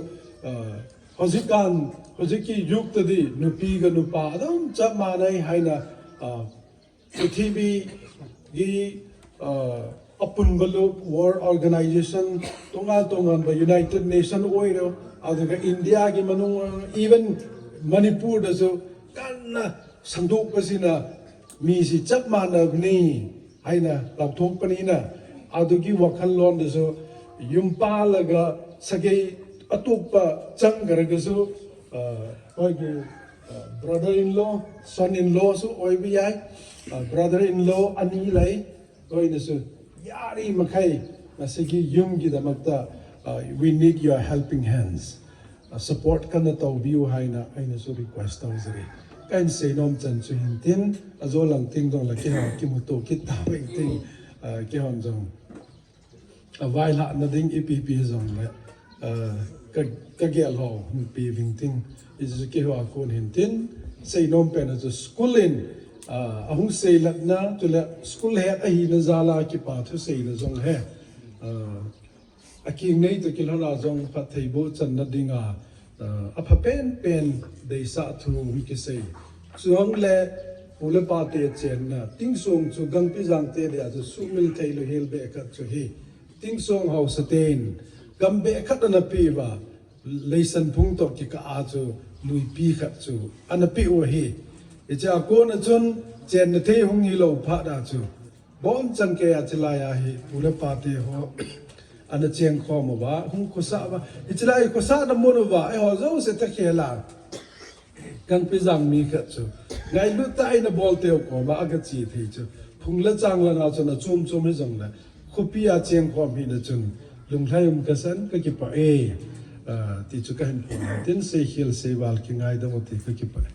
ꯍꯧꯖꯤꯛꯀꯥꯟ, ꯍꯧꯖꯤꯛꯀꯤ ꯌꯨꯒꯇꯗꯤ ꯅꯨꯄꯤꯒ ꯅꯨꯄꯥ ꯑꯗꯨꯝ ꯆꯞ ꯃꯥꯟꯅꯩ ꯍꯥꯏꯅ, ꯄ꯭ꯔꯤꯊꯤꯕꯤꯒꯤ ꯑꯄꯨꯟꯕ ꯂꯨꯞ, ꯋꯥꯔꯜ ꯑꯣꯔꯒꯅꯥꯏꯖꯦꯁꯟ, ꯇꯣꯉꯥꯟ ꯇꯣꯉꯥꯟꯕ ꯌꯨꯅꯥꯏꯇꯦꯠ ꯅꯦꯁꯟ ꯑꯣꯏꯔꯣ, ꯑꯗꯨꯒ ꯏꯟꯗꯤꯌꯥꯒꯤ ꯃꯅꯨꯡ, ꯏꯚꯟ ꯃꯅꯤꯄꯨꯔꯗꯁꯨ ꯀꯟꯅ ꯁꯟꯗꯣꯛꯄꯁꯤꯅ ꯃꯤꯁꯤ ꯆꯞ ꯃꯥꯟꯅꯕꯅꯤ ꯍꯥꯏꯅ ꯂꯥꯎꯊꯣꯛꯄꯅꯤꯅ, ꯑꯗꯨꯒꯤ ꯋꯥꯈꯜꯂꯣꯟꯗꯨꯁꯨ ꯌꯨꯝ ꯄꯥꯜꯂꯒ ꯁꯥꯒꯩ ꯑꯇꯣꯞꯄ ꯆꯪꯈ꯭ꯔꯒꯁꯨ, ꯑꯩꯈꯣꯏꯒꯤ brother in law, son in lawꯁꯨ ꯑꯣꯏꯕ ꯌꯥꯏ꯫ Brother in law ꯑꯅꯤ ꯂꯩ꯫ ꯑꯩꯈꯣꯏꯅꯁꯨ ꯌꯥꯔꯤꯃꯈꯩ ꯃꯁꯤꯒꯤ ꯌꯨꯝꯒꯤꯗꯃꯛꯇ, we need your helping hands, support ꯀꯟꯅ ꯇꯧꯕꯤꯌꯨ ꯍꯥꯏꯅ ꯑꯩꯅꯁꯨ ꯔꯤꯀ꯭ꯋꯦꯁ ꯇꯧꯖꯔꯤ꯫ ꯀꯩꯅ ꯁꯦꯅꯣꯝ ꯆꯟꯁꯨ ꯍꯤꯟꯇꯤꯟ, ꯑꯖꯣ ꯂꯪ ꯇꯤꯡ ꯗꯣꯡ ꯂ ꯀꯦ ꯍꯥꯎ ꯀꯤ ꯃꯨꯇꯣ ꯀꯤ ꯇꯥꯕ ꯏꯪ ꯇꯤꯡ, ꯀꯦ ꯍꯣꯟ ꯖꯣꯡ꯫ ꯋꯥꯏ ꯂꯥꯛꯅꯗꯤꯡ ꯏ ꯄꯤ ꯄꯤ ꯖꯣꯡ ꯂꯦ, ꯀ-, ꯀꯒꯦꯜ ꯍꯣ ꯄꯤ ꯕꯤꯡ ꯇꯤꯡ, ꯏꯖꯨ ꯀꯦ ꯍꯣ ꯑꯀꯣꯟ ꯍꯤꯟꯇꯤꯟ, ꯁꯦꯅꯣꯝ ꯄꯦꯅ ꯖꯨ ꯁ꯭ꯀꯨꯜ ꯏꯟ, ꯑꯍꯨꯝ ꯁꯦꯂꯠꯅ, ꯇꯨꯂꯦ ꯁ꯭ꯀꯨꯜ ꯍꯦꯠ ꯑꯍꯤꯅ ꯖꯥꯂꯥ ꯀꯤ ꯄꯥ ꯊꯨ ꯁꯦꯅ ꯖꯣꯡ ꯍꯦ꯫ ꯑꯀꯤꯡꯅꯩ ꯇꯨ ꯀꯤꯜꯍꯣꯅꯥ ꯖꯣꯡ ꯐꯠꯊꯩꯕꯨ ꯆꯟꯅ ꯗꯤꯡꯉꯥ, ꯑꯐꯄꯦꯟ ꯄꯦꯟ ꯗꯩꯁꯥ ꯊꯨ ꯍꯨꯏ ꯀꯤꯁꯩ꯫ ꯆꯨꯍꯪ ꯂꯦ ꯄꯨꯂꯦ ꯄꯥꯇꯦ ꯆꯦꯟꯅ, ꯇꯤꯡꯁꯣꯡ ꯆꯨ ꯒꯪ ꯄꯤꯖꯥꯡ ꯇꯦ ꯗꯦ ꯑꯖꯨ ꯁꯨꯃꯤꯜ ꯊꯩ ꯂꯨ ꯍꯦꯜ ꯕꯦ ꯑꯦꯈꯠ ꯆꯨ ꯍꯤ꯫ ꯇꯤꯡꯁꯣꯡ ꯍꯥꯎ ꯁꯇꯦꯟ, ꯒꯝ ꯕꯦ ꯑꯦꯈꯠ ꯑꯅ ꯄꯤꯕ, ꯂꯩꯁꯟ ꯐꯨꯡ ꯇꯣꯛ ꯀꯤ ꯀ ꯑꯥ ꯆꯨ, ꯂꯨꯏ ꯄꯤ ꯈꯠ ꯆꯨ, ꯑꯅ ꯄꯤ ꯎ ꯍꯤ꯫ ꯏꯆꯥ ꯀꯣꯟꯅ ꯆꯨꯟ, ꯆꯦꯟꯅ ꯊꯩ ꯍꯨꯡ ꯍꯤ ꯂꯧ ꯐꯥꯠ ꯑꯥ ꯆꯨ꯫ ꯕꯣꯝ ꯆꯪ ꯀꯌꯥ ꯆꯤꯂꯥꯏ ꯑꯥ ꯍꯤ, ꯄꯨꯂ ꯄꯥꯇꯦ ꯍꯣ꯫ ꯑꯅ ꯆꯦꯡ ꯈꯣꯝ ꯎꯕ, ꯍꯨꯝ ꯈꯨꯁꯥ ꯕ, ꯏꯆꯤꯂꯥꯏ ꯈꯨꯁꯥ ꯅ ꯃꯨꯟ ꯎꯕ, ꯑꯩ ꯍꯣ ꯖꯧ ꯁꯦ ꯇ ꯈꯦꯂꯥ꯫ ꯀꯪ ꯄꯤꯖꯥꯡ ꯃꯤ ꯈꯠ ꯆꯨ꯫ ꯉꯥꯏ ꯂꯨ ꯇ ꯑꯩꯅ ꯕꯣꯜ ꯇꯦꯎ ꯀꯣ ꯕ, ꯑꯒ ꯆꯤ ꯊꯩ ꯆꯨ꯫ ꯐꯨꯡ ꯂ ꯆꯥꯡ ꯂ ꯅꯥ ꯆꯨ ꯅ ꯆꯨꯝ ꯆꯨꯝ ꯍꯤ ꯖꯪ ꯂ꯫ ꯈꯨꯄꯤ ꯑꯥ ꯆꯦꯡ ꯈꯣꯝ ꯍꯤ ꯅ ꯆꯨꯟ꯫ ꯂꯨꯡ ꯂꯥꯏ ꯎꯝ ꯀꯁꯟ ꯀ ꯀꯤ ꯄ ꯑꯦ꯫ ꯇꯤ ꯆꯨ ꯀ ꯍꯤꯟ ꯐꯣꯟ ꯇꯤꯟ ꯁꯦ ꯈꯤꯜ ꯁꯦ ꯕꯥꯜ ꯀꯤ ꯉꯥꯏ ꯗ ꯃꯣ ꯇꯤ ꯀ ꯀꯤ ꯄ ꯑꯦ꯫